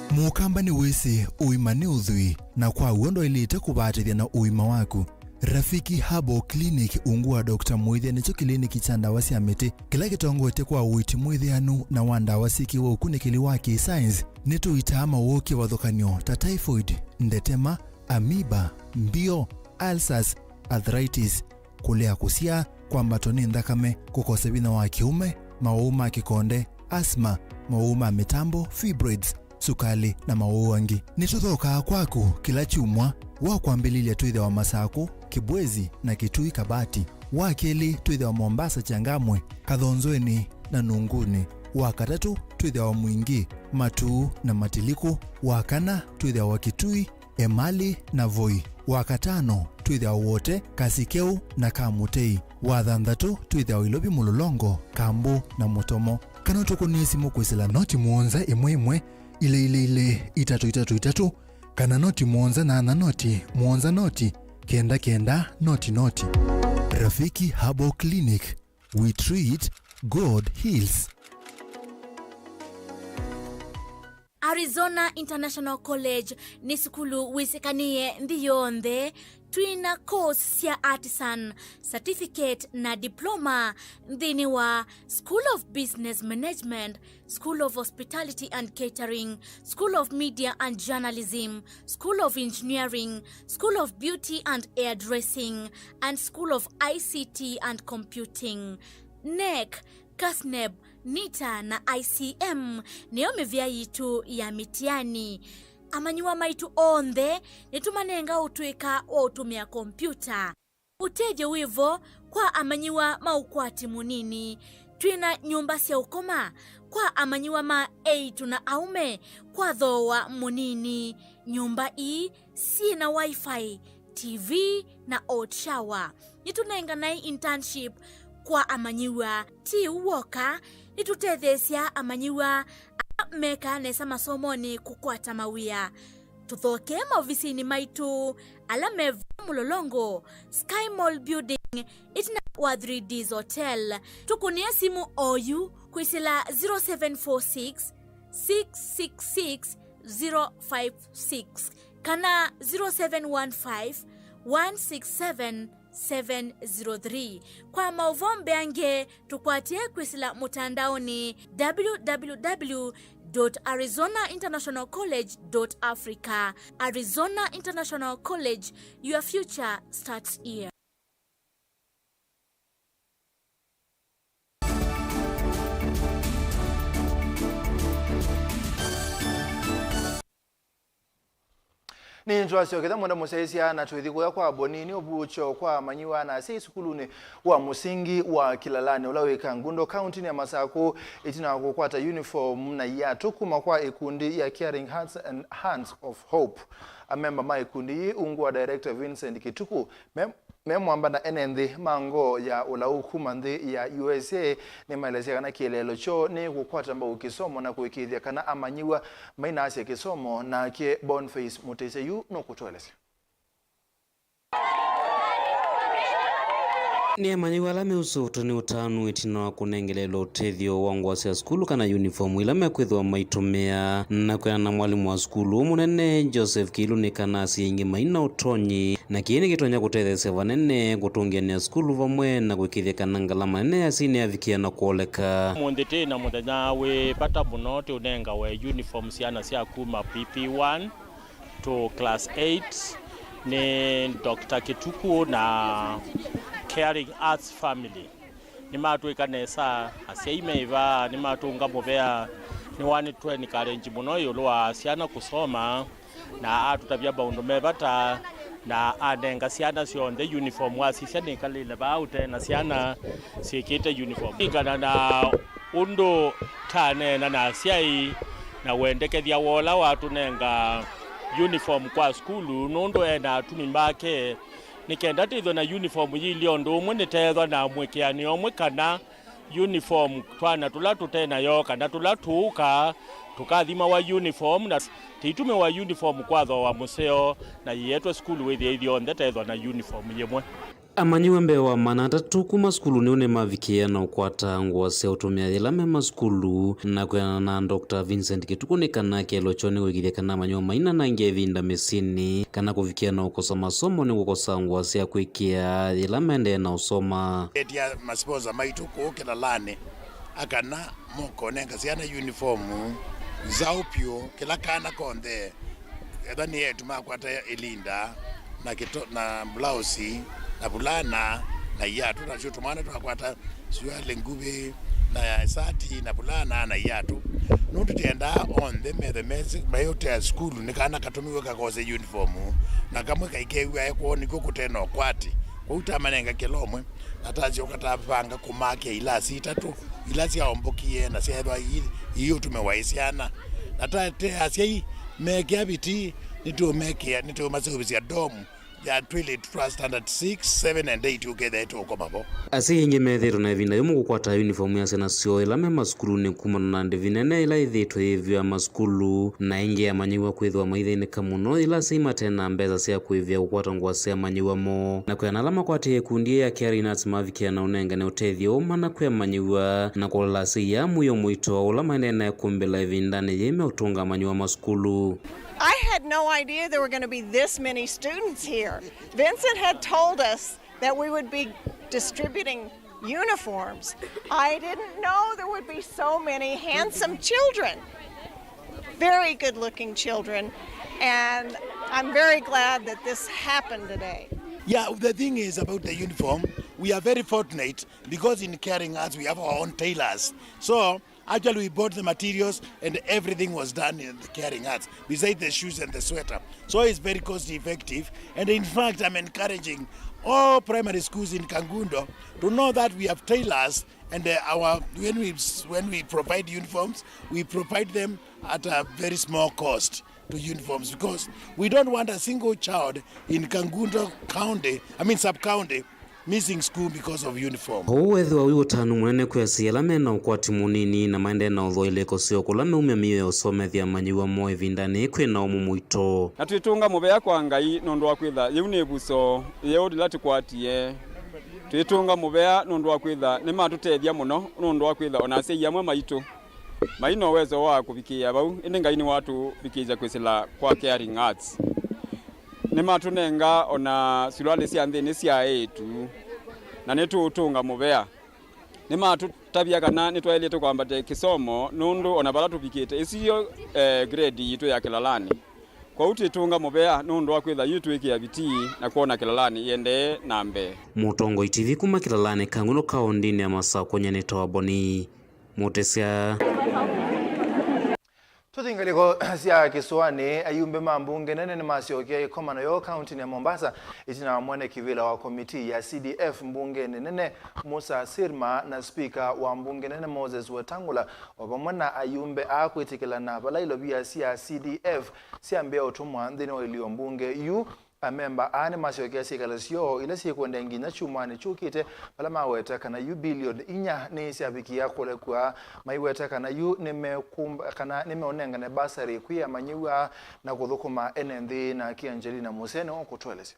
Mũkamba nĩwĩsĩ ũima nĩ ũthwii, na kwa w'o ndwaĩlĩte kũvatĩthya na ũima waku. Rafiki Herbal Clinic ungu wa Doctor Mwĩthĩa nĩkyo kĩliniki kya ndawa sya mĩtĩ kĩla kĩtongoetye kwa ũiiti mwĩthĩanu na wa ndawa syĩkĩwe ũkunĩkĩli wa kĩ-science. Nĩtũitaa mawoo kĩvathũkany'o ta typhoid, ndetema, amoeba, mbio, ulcers, arthritis, kũlea kũsyaa, kwambatwa nĩ nthakame, kũkosa vinya wa kĩũme, mawau ma kĩkonde, asthma, mawau ma mĩtambo, fibroids, sukalĩ, na mawau angĩ. Nĩtũthokaa kwaku kĩla kyumwa wa kwambĩlĩlya twĩthĩawa Masakũ, Kĩbwezi, na Kitui Kabati. Wa kelĩ twĩthĩawa Mombasa, Changamwe, Kathonzweni, na Nunguni. Wa katatũ twĩthĩawa Mwingi, Matuu, na Matiliku. Wa kana twĩthĩawa Kitui, Emali, na Voi. Wa katano twĩthĩawa Wote, Kasikeu, na Kamutei. Wa thanthatũ twĩthĩawa Ilovi, Mũlolongo, Kambu, na Mũtomo. Kana ũtũkũnĩe simũ kwĩsĩla noti mũonza ĩmwe ĩmwe, ilĩ ilĩ ilĩ, itatũ itatũ itatũ, kana noti mũonza nyanya noti, mũonza noti, kenda kenda, noti noti. Rafiki Herbal Clinic, we treat, God heals. Arizona International College nĩ sukulu wĩsĩkanĩe nthĩ yonthe. Twĩna course sya artisan, certificate na diploma nthĩnĩ wa School of Business Management, School of Hospitality and Catering, School of Media and Journalism, School of Engineering, School of Beauty and Hairdressing, and School of I C T and Computing. NEC, CASNEB, NITA na I C M nĩyo mĩvĩa yitũ ya mĩtiani. Amanyĩw'a maitũ onthe nĩtũmanenga ũtũĩka wa ũtũmĩa kompiuta. Ũtethyo wĩ vo kwa amanyĩw'a ma ũkwati mũnini. Twĩ na nyũmba sya ũkoma kwa amanyĩw'a ma eĩtu na aũme kwa thooa mũnini. Nyũmba ii syĩ na Wi-Fi, T V, na hot shower. Nĩtũnenganae internship kwa amanyĩw'a. Ti ũu w'oka, nĩtũtetheesya amanyĩw'a ala mekaa nesa masomonĩ kũkwata mawĩa. Tũthokee maovisinĩ maitũ ala me vaa Mũlolongo, Sky Mall Building, ĩtina wa Three Ds Hotel. Tũkũnĩe simũ oyu kwĩsĩla zero seven four six, six six six, zero five six kana zero seven one five, one six seven, seven zero three. Kwa maũvoo mbeange, tũkwatĩe kwĩsĩla mũtandaonĩ, w w w dot arizona international college dot africa. Arizona International College, your future starts here. Nĩtwasyokethya mwenda mũsyaĩĩsya na tũithi kũya kwa Boni. Nĩ ũvuũkyo kwa amanyĩw'a na asyai sukulunĩ wa mũsingi wa Kilalani, ũla wĩ Kangundo, kauntinĩ ya Masakũ, ĩtina wa kũkwata uniform na iatũ kuma kwa ĩkundi ya Caring Hearts and Hands of Hope. Amemba ma ĩkundi yĩĩ, ungu wa Director Vincent Kĩtukũ, me me mwamba na ene nthĩ ma ngoo ya ũlau kuma nthĩ ya U S A nĩmaelesya kana kĩeleelo kyoo nĩ kũkwata mbau kĩsomo na kũĩkĩĩthya kana amanyĩw'a mainaasya kĩsomo. Nake Boniface Mũtĩsya yu nũkũtũelesya. Nĩ amanyĩw'a ala meũsũvutwa nĩ ũtanu ĩtina wa kũnengeleelwa ũtethyo wa ngũa sya sukulu kana uniform ila mekwĩthĩwa maitũmĩa. Na kwĩana na mwalimũ wa sukulu mũnene Joseph Kĩilu, nĩ kana asyai aingĩ maina ũtonyi, na kĩĩ nĩkĩtonya kũtetheesya vanene kũtũngĩanĩa sukulu vamwe na kũĩkĩĩthya kana ngalama nene ya asyai nĩyavikĩa na kwoleka. Ũmũnthĩ twĩ na mũthenya wĩ vata mũno, tũnengawe uniform syana sya kuma P P one to class eight nĩ Doctor Kĩtukũ na Caring Arts Family. Nĩmatwĩka nesa, asyai me vaa nĩmatũnga mũvea. Nĩwanĩtũe encourage mũno ĩũlũ wa syana kũsoma, na atũtavya maũndũ me vata, na anenga syana syonthe uniform. Wasisya nĩkalĩle vaa ũte na syana syĩkĩte uniform. Kũlingana na ũndũ taneena na asyai na wendekethya wa ũla watũnenga uniform kwa sukulu, nũndũ e na atumi make, nĩ kenda tĩthwe na uniform yĩilye ũndũ ũmwe, nĩteethwa na mwĩkĩanĩo ũmwe kana uniform, twana tũla tũte nayo kana tũla tũũka tũkathimawa uniform, na tĩitũmĩwa uniform kwa thooa mũseo, na yĩetwe sukulu wĩthĩe ithyonthe teethwa na uniform yĩmwe. Amanyĩw'a mbee wa maana atatũ kuma sukulu nĩo nĩmavikĩĩa na ũkwata ngũa sya ũtũmĩa yĩla me masukulu, na kwĩanana na Doctor Vincent Kĩtukũ nĩ kana kĩeleelo kyoo nĩ kũĩkĩĩthya kana amanyĩw'a mainanangĩa ĩvinda mĩsyĩnĩ kana kũvikĩa na ũkosa masomo nĩ kũkosa ngũa sya kwĩkĩa yĩla maendee na ũsoma. Etia masponsa maitũ kũũ Kĩlalanĩ akana mokonenga syana uniform nzaũ pyũ, kĩla kana konthe, ethwa nĩ eĩtu makwata ĩlinda na kĩto, na blouse, na vulana, na iatũ, nasyo tũmwana twakwata suali nguvĩ, na sati, na vulana, na iatũ. Nũndũ twendaa onthe methe mesĩ maiũtea sukulu, nĩ kana katũmiwe kakose uniform, na kamwe kaikew'ae kwoo nĩkw'o kũte na ũkwati. Kwoou tamanenga kĩla ũmwe, na tasyoka tavanga kũmakĩa ilasi itatũ ila syaombokie na syaĩthwa ii-, iiũtũmĩwa ĩ syana. Na ta, te asyai mekĩa vitii, nĩtũũmekĩa, nĩtũũmaseũvĩsya dorm ya Twilly Trust Standard six, seven and eight ũkethĩa ĩtũũkoma vo. Asyai aingĩ methĩĩtwe na ĩvinda yũmũ kũkwata uniform ya syana syoo ĩla me masukulunĩ kumana na ndĩvi nene ĩla yĩthĩĩtwe yĩĩvĩwa masukulu, na aingĩ amanyĩw'a kwĩthĩwa maithĩnĩka mũno yĩla asyai mate na mbesa sya kũĩvĩa kũkwata ngũa sya amanyĩw'a moo. Na kwĩana ala makwatĩe ĩkundi yĩĩ ya Caring Hearts mavikĩa na ũnengane ũtethyo ũmana kwĩ amanyĩw'a na kũlola asyai aa mũio mũito ũla maendee naĩ kũmbĩla ĩvindanĩ yĩĩ meũtũnga amanyĩw'a masukulu. I had no idea there were gonna be this many students here. Vincent had told us that we would be distributing uniforms. I didn't know there would be so many handsome children, very good-looking children, and I'm very glad that this happened today. Yeah, the thing is about the uniform, we are very fortunate because in Caring Hearts we have our own tailors. So Actually, we bought the materials and everything was done in the Caring Hearts, besides the shoes and the sweater. So it's very cost effective. And in fact, I'm encouraging all primary schools in Kangundo to know that we have tailors, and uh, our when we when we provide uniforms, we provide them at a very small cost to uniforms, because we don't want a single child in Kangundo County, I mean sub-county, missing school because of uniform. Ũu wethĩwa wĩ ũtanu mũnene kwĩ asyai ala me na ũkwati mũnini na maendee na ũthooa ilĩko syoo kũla meumya mĩio ya ũsomethya amanyĩw'a moo ĩvindanĩ yĩĩ kwĩ na ũmũ mũito. Na twĩtũnga mũvea kwa Ngai nũndũ wa kwĩtha yĩu nĩ ĩvuso yeũ yĩla tũkwatie. Twĩtũnga mũvea nũndũ wa kwĩtha nĩmatũtethya mũno, nũndũ wa kwĩtha o na asyai amwe maitũ mai na ũwezo wa kũvikĩĩa vau, ĩndĩ Ngai nĩwatũvikĩĩsya kwĩsĩla kwa Caring Hearts. Nĩmatũnenga o na suruali sya nthĩnĩ sya eĩtu, na nĩtũũtũnga mũvea. Nĩmatũtavya kana nĩtwaĩlĩte kwambatya kĩsomo, nũndũ o na vala tũvikĩte, ĩsu yo, eh, grade yitũ ya kĩlalanĩ. Kwoou twĩtũnga mũvea nũndũ wa kwĩtha yu twĩkĩa vitii na kwona kĩlalanĩ ĩendee na mbee. Mũtongoi T V kuma kĩlalanĩ Kangundo kaũndĩnĩ ya Masakũ, nyie nĩtawa Boni Mũtĩsya. Tũthi ngalĩko sya kĩsũanĩ. Ayumbe ma mbunge nene nĩmasyokie ĩkomano yoo kaũntĩnĩ ya Mombasa ĩtina wa mwene kĩvĩla wa komitii ya C D F mbungenĩ nene Musa Sirma na spika wa mbunge nene Moses Wetangula, o vamwe na ayumbe aa kwĩtĩkĩlana vala ilovia sya C D F syambĩa ũtũmwa nthĩnĩ wa ĩlio mbunge yu. Amemba aa nĩmasyokie syĩkalo syoo ila syĩkwendea nginya kyumwanĩ kyũkĩte, vala maweta kana yu bilioni inya nĩsyavikia kũlekw'a, maiweta kana yu nĩmeũkũmba-, kana nĩmeũnengane basarĩ kwĩ amanyĩw'a na kũthũkũma ene nthĩ. Nake Angelina Musene ũkũtũelesya.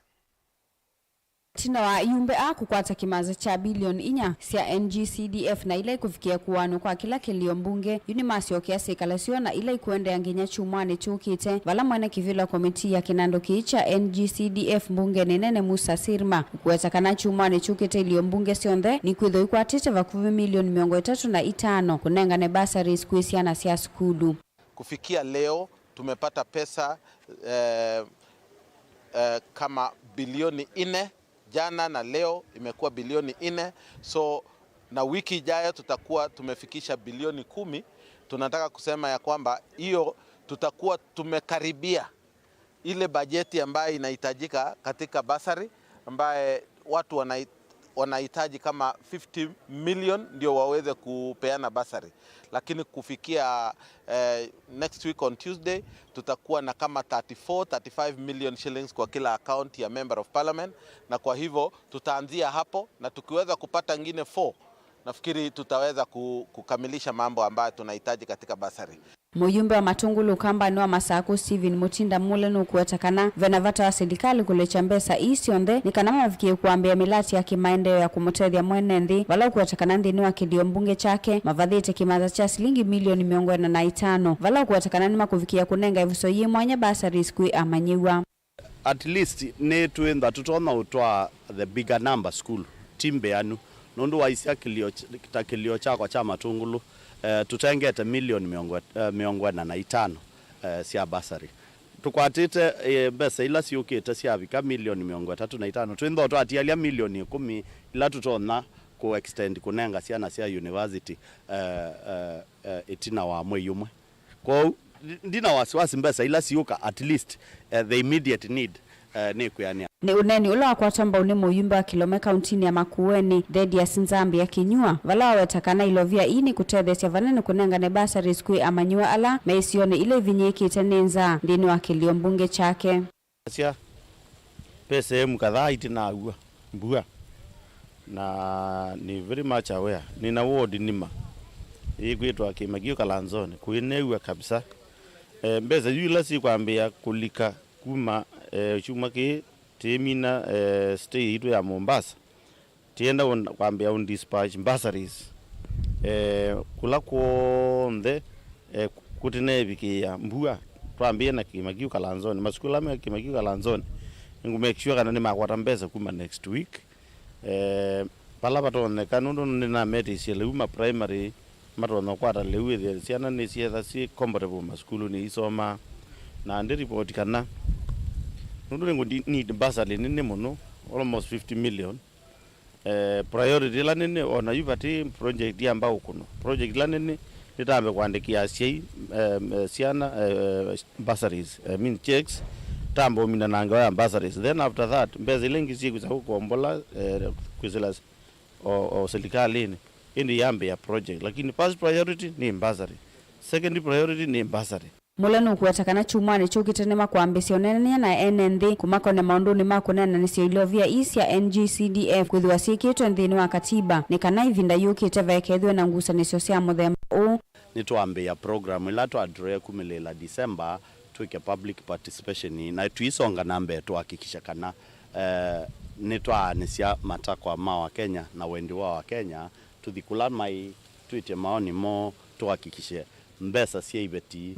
Ĩtina wa ayumbe aa kũkwata kĩmanza kya bilioni inya sya N G C D F na ila ikũvikĩa kũaanw'a kwa kĩla kĩlio mbunge, yu nĩmasyokea syĩkalo syoo na ila ikũendeea nginya kyumwanĩ kyũkĩte, vala mwene kĩvĩla wa komitii ya kĩnandũ kĩĩ kya N G C D F mbungenĩ nene Musa Sirma ũkũweta kana kyumwanĩ kyũkĩte ĩlio mbunge syonthe nikwĩthwa ikwatĩte vakuvĩ milioni mĩongo ĩtatũ na itano kũnengane bursaries kwĩ syana sya sukulu. Kufikia leo tumepata pesa, eh, eh, kama bilioni nne. Jana na leo imekuwa bilioni nne. So, na wiki ijayo tutakuwa tumefikisha bilioni kumi. Tunataka kusema ya kwamba hiyo tutakuwa tumekaribia ile bajeti ambayo inahitajika katika basari, ambaye watu wanai-, wanahitaji kama fifty million ndio waweze kupeana basari. Lakini kufikia, eh, next week on Tuesday, tutakuwa na kama thirty-four, thirty-five million shillings kwa kila account ya Member of Parliament, na kwa hivyo tutaanzia hapo, na tukiweza kupata ngine four, nafikiri tutaweza ku-, kukamilisha mambo ambayo tunahitaji katika basari. Mũyumbe wa Matũngũlũ ũkambanĩ wa Masakũ, Stephen Mutinda Mule, nũkũweta kana ve na vata wa silikalĩ kũlekya mbesa ii syonthe nĩ kana mavikĩe kũambĩĩa mĩlatĩ ya kĩmaendeeo ya kũmũtethya mwene nthĩ, vala ũkũweta kana nthĩnĩ wa kĩlio mbunge kyake mavathĩte kĩmanza kya silingi milioni mĩongo ĩna na itano, vala ũkũweta kana nĩmakũvikĩĩa kũnenga ĩvuso yĩ mwanya bursaries kwĩ amanyĩw'a. At least nĩtwĩntha tũtonya ũtwaa the bigger number school, ti mbĩanu, nũndũ waisya kĩlio ky-, ta kĩlio kyakwa kya Matũngũlũ, eh, tũtengete milioni mĩongo, eh, mĩongo ĩna na itano, eh, sya bursary. Tũkwatĩte, eh, mbesa ila syũkĩte syavika milioni mĩongo ĩtatũ na itano, twĩntha ũtwatialya milioni ĩkũmi ila tũtonya kũ extend kũnenga syana sya university, eh, eh, eh, ĩtina wa mwei ũmwe. Kwoou, ndi-, ndina wasiwasi mbesa ila siũka, at least, eh, the immediate need, eh, nĩ kwĩanĩa. Nĩ ũneeni ũla wakwatwa mbau nĩ mũyumbe wa Kilome kauntinĩ ya Makueni, Thedius Nzambia Kinyua, vala waweta kana ilovia ii nĩ kũtetheesya vanene kũnengane bursaries kwĩ amanyĩw'a ala me isionĩ ila ivinyĩĩkĩte nĩ nzaa nthĩnĩ wa kĩlio mbunge kyake. Asya, mbesa ĩmwe kadhaa itinaw'a mbua, na nĩ very much aware. Nĩna ward nima ĩkwĩtwa Kĩmakiũ Kalanzoni, kũinew'a kabisa. Eh, mbesa yu ila sikwambĩĩa kũlika kuma, eh, kyumwa kĩĩ, tĩmina, eh, stay yitũ ya Mombasa. Tienda un-, kwambĩa un dispatch bursaries, eh, kũla kw'onthe, eh, kũtineevikĩĩa mbua, twambĩĩe na Kĩmakiũ Kalanzoni, masukulu ala me Kĩmakiũ Kalanzoni, nĩngũ make sure kana nĩmakwata mbesa kuma next week. Eh, vala vatonyeka, nũndũ nĩnametĩisye lĩu ma primary matonya kwata lĩu, ĩthĩe syana nĩsyetha syĩ comfortable masukulunĩ isomaa, na ndi report kana, nũndũ nĩngũ need bursary nene mũno, almost fifty million. Eh, priority ĩla nene, o na yu vati project yamba ũkũnwa. Project ĩla nene, Nĩtambe kũandĩkĩa asyai, em, eh, syana, eh, bursaries, I mean checks, tambe ũmina na ngewa ya bursaries. Then after that, mbesa ila ingĩ syĩkwĩsa kũkombola, eh, kwĩsĩla s-, o, o silikalĩnĩ, ĩndĩ yambĩĩa project. Lakini first priority nĩ bursary. Second priority nĩ bursary. Mula nũkũweta kana kyumwanĩ kyũkĩte nĩmakwambĩsya ũneenany'a na ene nthĩ kũmakonea maũndũnĩ ma kũneenanĩsya ilovia ii sya N G C D F kwĩthĩwa syĩkĩtwe nthĩnĩ wa katiba, nĩ kana ĩvinda yũkĩte vaikethĩwe na ngusanĩsyo sya mũthemba ũũ. Nĩtwambĩĩa program ĩla twatree kumĩlĩĩla December, twĩke public participation, na tũisonga na mbee tũhakikisha kana, eh, nĩtwaanĩsya matakwa ma Wakenya na wendi wa Wakenya, tũthi kũla maĩ, twĩtye maoni moo, tũhakikishe mbesa sya iveti,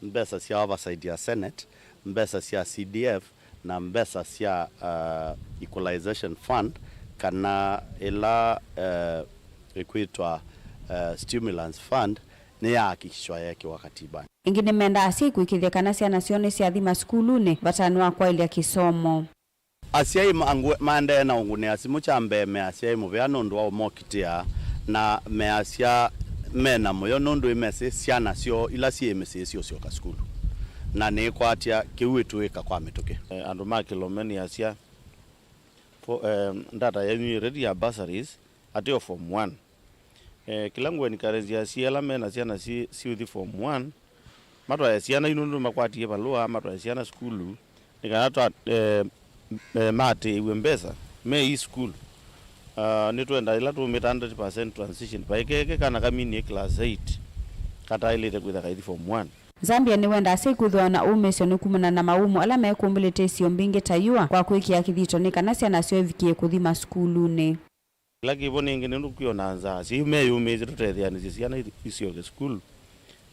mbesa sya oversight ya Senate, mbesa sya C D F, na mbesa sya, uh, Equalization Fund, kana ĩla, uh, ĩkwĩtwa, uh, Stimulus Fund, nĩyahakikishwa yeekĩwa katibanĩ. Ĩngĩ nĩmendaa asyai kũĩkĩĩthya kana syana syoo nĩsyathi masukulunĩ vatanĩ wa kwaĩlya kĩsomo. Asyai ma-, ngu-, maendee na ũngũnĩa simũ. Kya mbee, me asyai mũvea nũndũ wa ũmokitĩa, na measya me na mũyo nũndũ ĩmesĩ syana syoo ila syĩ mĩsyĩ syũsyoka sukulu, na nĩĩkwatya kĩu ĩtũĩka kwa mĩtũkĩ. Eh, andũ ma Kĩlome nĩasya, fo-, eh, data yenyu ĩ ready ya bursaries, ateo form one. Eh, kĩla ngũ encourage asyai ala me na syana syĩ, syũthi form one, matwae syana yu nũndũ nĩmakwatie valũa, matwae syana sukulu, nĩ kana twa, eh, eh, maatĩĩw'e mbesa me ii sukulu. Ah, nĩtwenda ĩla tũmĩta hundred percent transition, vaikeke kana kamini class eight kataĩlĩte kwĩtha kaithi form one. Zambia nĩwendaa asyai kwĩthĩwa na ũmĩĩsyo nĩ kumana na mawumu ala mekũmbĩlĩte isio mbingĩ ta yũa kwa kwĩkĩa kĩthito nĩ kana syana syoo ivikĩe kũthi masukulunĩ. Kĩla kĩvo nĩngĩ nĩ nũkwĩona nzaa, asyai meyũmĩĩsye tũtetheanĩsye syana ithi-, isyoke sukulu.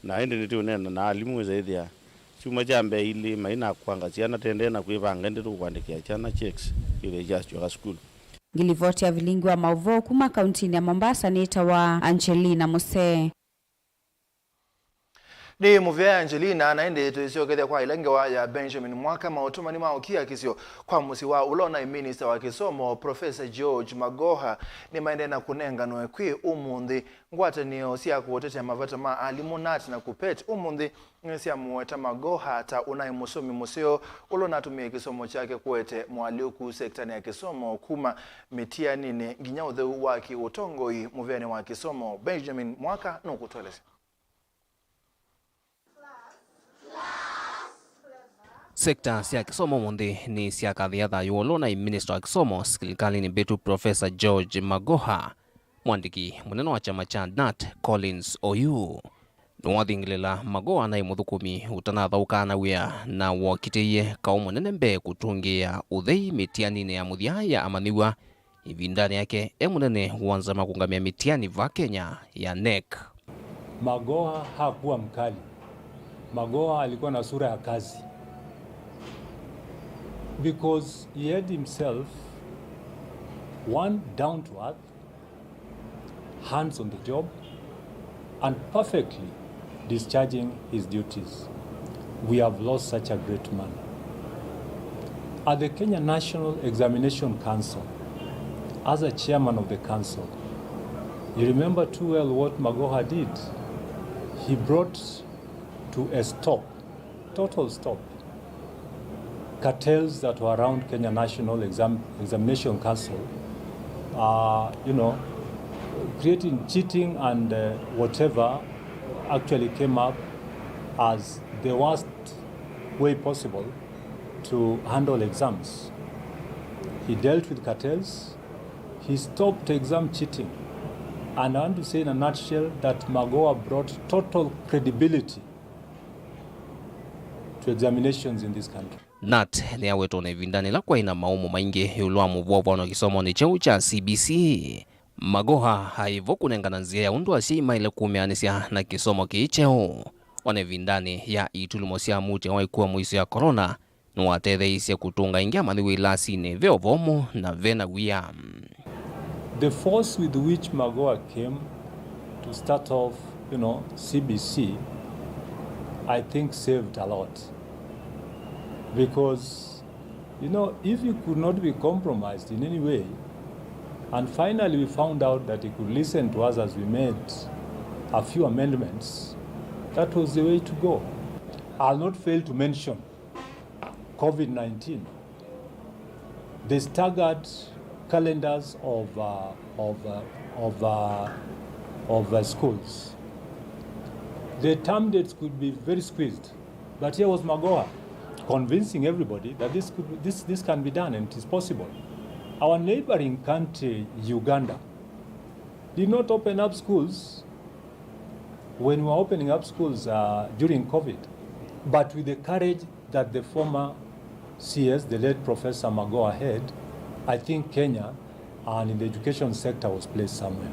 Na ĩndĩ nĩtũũneena na alimũ wĩsa ĩthĩa kyumwa kya mbee ilĩ mainakwanga syana tendee na kwĩvanga, ĩndĩ tũkũandĩkĩa syana checks ĩthĩa ikyasyoka sukulu. Ngilivoti ya vilingi wa maũvoo kuma kauntinĩ ya Mombasa nĩtawa Angelina Musee. Nĩ mũvea Angelina, na ĩndĩ tũisyokethya kwa ĩla ngewa ya Benjamin Mwaka. Maũtũmani ma ũkiakisyo kwa mũsyĩ wa ũla ũnaĩ minista wa kĩsomo, Professor George Magoha, nĩmaendee na kũnenganwe kwĩ ũmũnthĩ. Ngwatanĩo sya kũtetea mavata ma alimũ, nat na KUPPET, ũmũnthĩ nĩsyamũweta Magoha ta ũnaĩ mũsomi mũseo ũla ũnatũmĩe kĩsomo kyake kũete moalyũku sektanĩ ya kĩsomo kuma mĩtianĩnĩ nginya ũtheu wa kĩũtongoi mũveanĩ wa kĩsomo. Benjamin Mwaka nũkũtũelesya. Sekta sya kĩsomo ũmũnthĩ nĩsyakathĩa thayũ ũla ũnaĩ minista wa kĩsomo silikalĩnĩ mbĩtu, Professor George Magoha, mwandĩki mũnene wa kyama kya nat, Collins Oyuu. Nĩwathingĩlĩla Magoha naĩ mũthũkũmi ũtanathaũkaa na wĩa, na wokitĩie kaũ mũnene mbee kũtũngĩĩa ũthei mĩtianĩnĩ ya mũthya ya amanyĩw'a ĩvindanĩ yake e mũnene wa nzama kũngamĩa mĩtiani va Kenya ya nec. Magoha hakuwa mkali. Magoha alikuwa na sura ya kazi because he had himself one down to earth, hands on the job, and perfectly discharging his duties. We have lost such a great man. At the Kenya National Examination Council, as a chairman of the council, you remember too well what Magoha did. He brought to a stop, total stop, cartels that were around Kenya National Exam-, Examination Council, uh, you know, creating cheating and, uh, whatever actually came up as the worst way possible to handle exams. He dealt with cartels. He stopped exam cheating. And I want to say in a nutshell that Magoha brought total credibility to examinations in this country. nat nĩyawetwe na ĩvindanĩ ĩla kwaĩ na maũmũ maingĩ ĩũlũ wa mũvũavũano kĩsomonĩ kyeũ kya C B C. Magoha aĩ vo kũnengana nzĩa ya ũndũ asyai maĩle kũmĩanĩsya na kĩsomo kĩĩ kyeũ. Ona ĩvindanĩ ya itulumo sya mũtĩ wa ĩkua mũisyo ya corona, nĩwatetheeisye kũtũnga ĩngĩ amanyĩw'a ilasinĩ ve ũvomo na ve na wia. The force with which Magoha came to start off, you know, C B C, I think saved a lot. Because, you know, if he could not be compromised in any way, and finally we found out that he could listen to us as we met, A few amendments, that was the way to go. I'll not fail to mention COVID nineteen, the staggered calendars of, uh, of, uh, of, uh, of, uh, schools. The term dates could be very squeezed, but here was Magoha convincing everybody that this could, this, this can be done and it is possible. Our neighboring country, Uganda, did not open up schools when we were opening up schools, uh, during COVID, but with the courage that the former C S, the late Professor Magoha, had, I think Kenya and in the education sector was placed somewhere.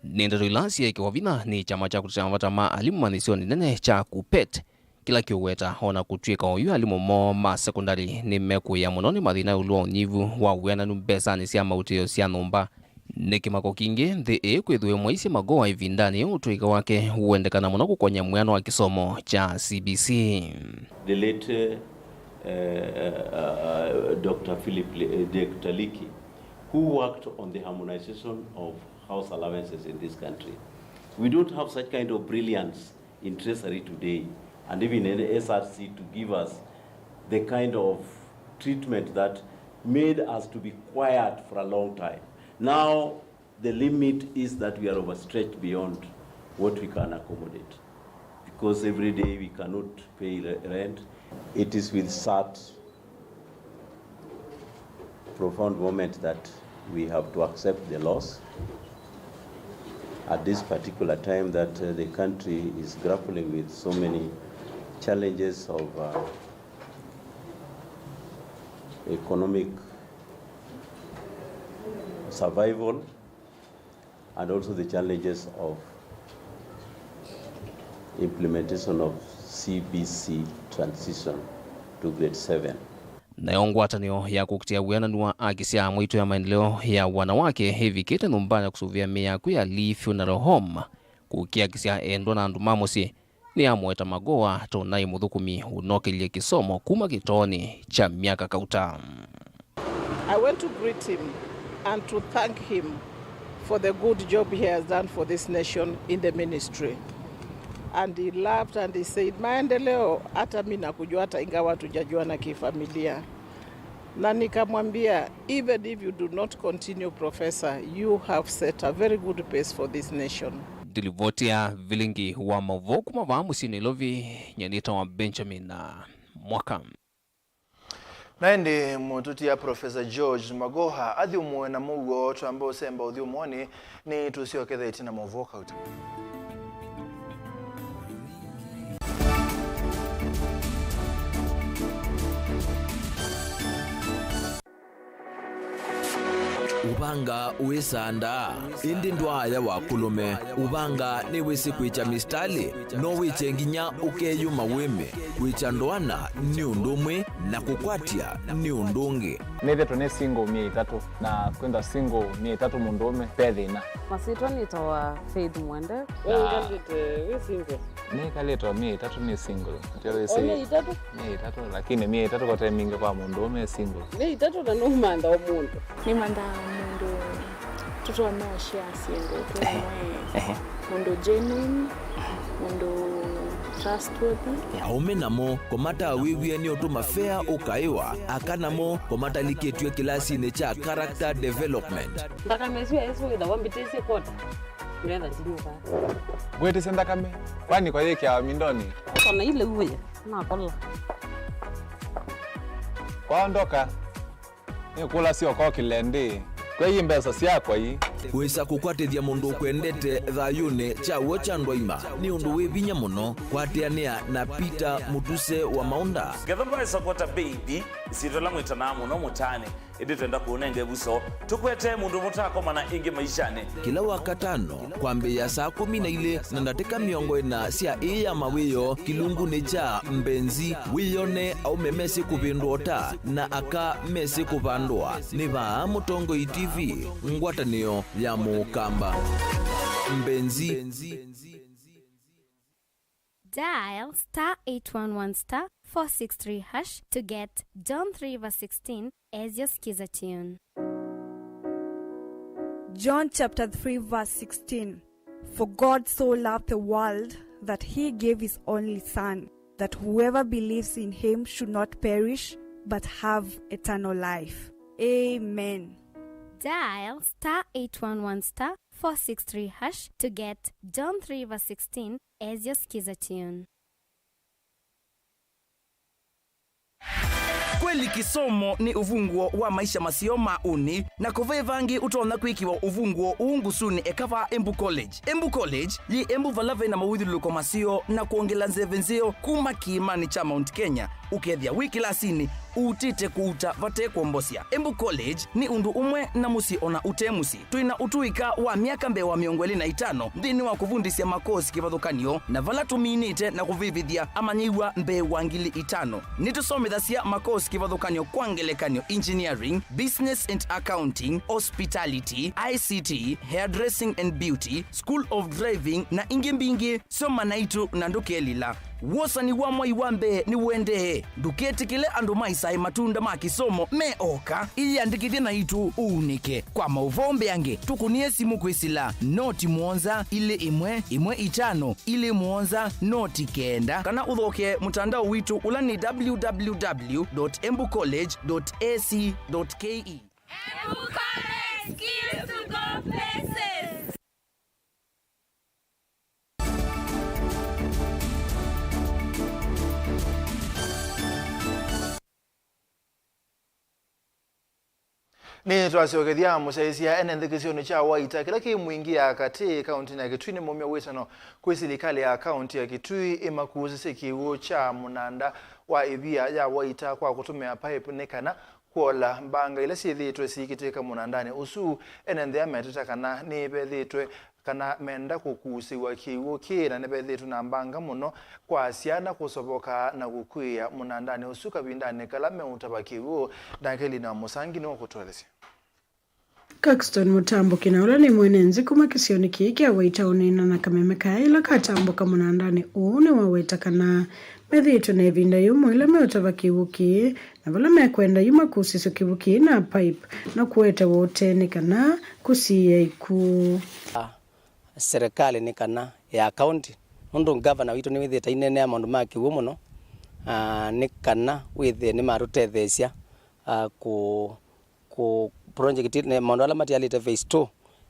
Nĩ ndeto ila syeekĩwa vinya nĩ kyama kya kũtetea mavata ma alimũ manyĩsyonĩ nene kya KUPPET, kĩla kĩũweta o na kũtw'ĩka oyu alimũ moo ma sekondalĩ nĩmekũĩa mũno nĩ mathĩna ĩũlũ wa ũnyivu wa wĩananu mbesanĩ sya mautĩĩo sya nyũmba. Nĩ kĩmako kingĩ nthĩ ĩĩ kwĩthĩwa ĩmwaisye Magoha ĩvindanĩ yĩĩ ũtũĩka wake ũendekana mũno kũkony'a mwĩano wa kĩsomo kya C B C. The late, uh, uh, uh, Doctor Philip Le-, uh, Doctor Liki, who worked on the harmonization of house allowances in this country. We don't have such kind of brilliance in Treasury today, and even in S R C to give us the kind of treatment that made us to be quiet for a long time. Now, the limit is that we are overstretched beyond what we can accommodate, because every day we cannot pay re-, rent. It is with sad profound moment that we have to accept the loss at this particular time that, uh, the country is grappling with so many challenges of, uh, economic survival and also the challenges of implementation of C B C transition to grade seven. Nayo ngwatanĩo ya kũkitĩa wĩananu wa aki sya mwaitũ ya maendeleo ya wanawake ĩvikĩte nyũmbanĩ ya kũsũvĩa mĩĩ ya kwĩ ya Lee Funeral Home kũkiakisya endwa na andũ ma mũsyĩ nĩyamũweta Magoha ta ũnaĩ mũthũkũmi ũnokelilye kĩsomo kuma kĩtoonĩ kya myaka kauta. I went to greet him and to thank him for the good job he has done for this nation in the ministry. And he laughed and he said, "Maendeleo, hata mi nakujua, hata ingawa hatujajuana kifamilia." Na nikamwambia, "Even if you do not continue, Professor, you have set a very good pace for this nation." Ndilivoti ya vilingi wa maũvoo kuma vaa mũsyĩ Nairobi, nyie nĩtawa Benjamin Mwaka. Na ĩndĩ mũtũtia Professor George Magoha athyũmũe na mũuo twamba ũsemba ũthyũmũonĩ, nĩ tũsyokethe ĩtina maũvoo kauta. Ũvanga wĩsandaa, ĩndĩ ndwaaya wa kũlũme. Ũvanga nĩwĩsĩ kwĩkya mistalĩ, no wĩkye nginya ũkeyũma wĩme. Kwĩkya ndoana nĩ ũndũ ũmwe, na kũkwatya nĩ ũndũ ũngĩ. Nĩthĩtwe nĩ single myei ĩtatũ, na kwĩthwa single myei ĩtatũ mũndũũme ve thĩna. Masyĩtwa nĩtawa Faith Mwende. We ũikalĩte wĩ single? Nĩkalĩte o myei ĩtatũ nĩ single. Ndio wĩsĩ. O myei ĩtatũ? Myei ĩtatũ, lakini myei ĩtatũ kote mingĩ kwa mũndũũme e single. Myei ĩtatũ na nũmantha o mũndũ. Nĩmantha mũndũ tũtonya ũshare syĩndũ twĩ. Ehe. Mũndũ genuine, mũndũ trustworthy. Aũme namo komatawĩw'e nĩ ũndũ mafea ũkaĩwa, aka namo komatalikĩtw'e kĩlasinĩ kya character development. Nthakame ĩsu ya Yesũ wĩthawa mbĩtĩsye kota. Ndetha ndinyuka. Ngwĩtĩsye nthakame, kwani kwa yĩkĩawa mindonĩ? Kona ile uya, nakola. Kwaondoka, nĩkũlasya ũkokĩle ndĩ. Kwei mbesa syakwa ii. Wĩsa kũkwatĩthya mũndũ ũkwendete thayũnĩ kya w'o kya ndwaima nĩ ũndũ wĩ vinya mũno. Kwatĩanĩa na Peter Mũtuse wa Maũnda. Ngetha ndwaĩsa kwata baby, isyĩtwa ĩla mwĩtanaa mũno mũtaanĩ. Ĩndĩ twenda kũũnenga ĩvuso, tũkwetee mũndũ mũtakomana ĩngĩ maishanĩ. Kĩla Wakatano, kwambĩĩa saa kũmi na ilĩ na ndatĩka mĩongo ĩna sya ĩĩ ya mawĩoo, kĩlungunĩ kya Mbenzi, wĩyone aũme mesĩ kũvĩndũa ũta na aka mesĩ kũvandũa. Nĩ vaa Mũtongoi T V, ngwatanĩo ya Mũkamba. Mbenzi. Dial star eight one one star four six three hash to get John three verse sixteen as your Skiza tune. John chapter three verse sixteen. For God so loved the world that he gave his only Son, that whoever believes in him should not perish but have eternal life. Amen. Dial star eight one one star four six three hash to get John three verse sixteen as your Skiza tune. Kweli kĩsomo nĩ ũvunguo wa maisha maseo ma ũnĩ, na kũveva angĩ ũtonya kwĩkĩwa ũvunguo ũũ ngũsũnĩ eka vaa Embu College. Embu College yĩ Embu vala ve na mawĩthyũlũlũko maseo na kwongela nzeve nzeo kuma kĩĩmanĩ kya Mount Kenya, ũkethĩa wĩ kĩlasinĩ ũutĩte kũuta vate kwombosya. Embu College nĩ ũndũ ũmwe na mũsyĩ ona ũte mũsyĩ. Twĩ na ũtũĩka wa myaka mbee wa mĩongo ĩlĩ na itano nthĩnĩ wa kũvundĩsya makosi kĩvathũkany'o, na vala tũminĩte na kũvĩvĩthya amanyĩw'a mbee wa ngili itano. Nĩtũsomethasya makosi kĩvathũkany'o, kwa ngelekany'o, engineering, business and accounting, hospitality, I C T, hairdressing and beauty, school of driving, na ingĩ mbingĩ. Soma naitũ na ndũkelila. Wosani wa mwai wa mbee nĩũendee. Ndũketĩkĩle andũ maisae matunda ma kĩsomo me oka. Ĩyĩandĩkĩthye naitũ ũunĩke. Kwa maũvoo mbeange, tũkũnĩe simũ kwĩsĩla noti mũonza ilĩ ĩmwe ĩmwe itano ilĩ mũonza noti kenda, kana ũthokee mũtandao witũ ũla nĩ www.embucollege.ac.ke. Embu College, skills to go places. Nĩtwasyokethya mũsyaĩĩsya ene nthĩ kĩsionĩ kya Waita kĩla kĩ Mwingi ya katĩ kaũntĩnĩ ya Kitui nĩ maumya wĩtano kwĩ silikalĩ ya kaũntĩ ya Kitui ĩmakusĩsye kĩw'ũ kya mũnanda wa ĩvia ya Waita kwa kũtũmĩa pipe nĩ kana kwola mbanga ila syĩthĩĩtwe siikĩtĩka mũnandanĩ ũsu. Ene nthĩ aa meteta kana nĩvethĩĩtwe kana menda kũkusĩw'a kĩw'ũ kĩĩ, na nĩvethĩĩtwe na mbanga mũno kwa syana kũsovoka na kũkw'ĩĩa mũnandanĩ ũsu kavindanĩ kala meũtava kĩw'ũ. Nake Lina Mũsangi nĩwe ũkũtũelesya. Caxton Mũtambũki, na ũla nĩ mwene nzĩ kuma kĩsionĩ kĩĩ kya Waita, ũneena na kameme kaĩ ĩla katambũka mũnandanĩ ũũ, nĩwaweta kana methĩĩtwe na ĩvinda yũmwe ĩla meũtava kĩw'ũ kĩĩ, na vala mekwenda yu makusĩswe kĩw'ũ kĩĩ na pipe, na kũetewa ũtee nĩ kana kũsiĩĩa ikuũ. Serikali nĩ kana ya county, nũndũ ngavana witũ nĩwĩthĩĩte aineenea maũndũ ma kĩw'ũ mũno, ah, nĩ kana wĩthĩe nĩmatũtetheesya, ah, kũ-, kũ-, project, nĩ maũndũ ala matialĩte phase two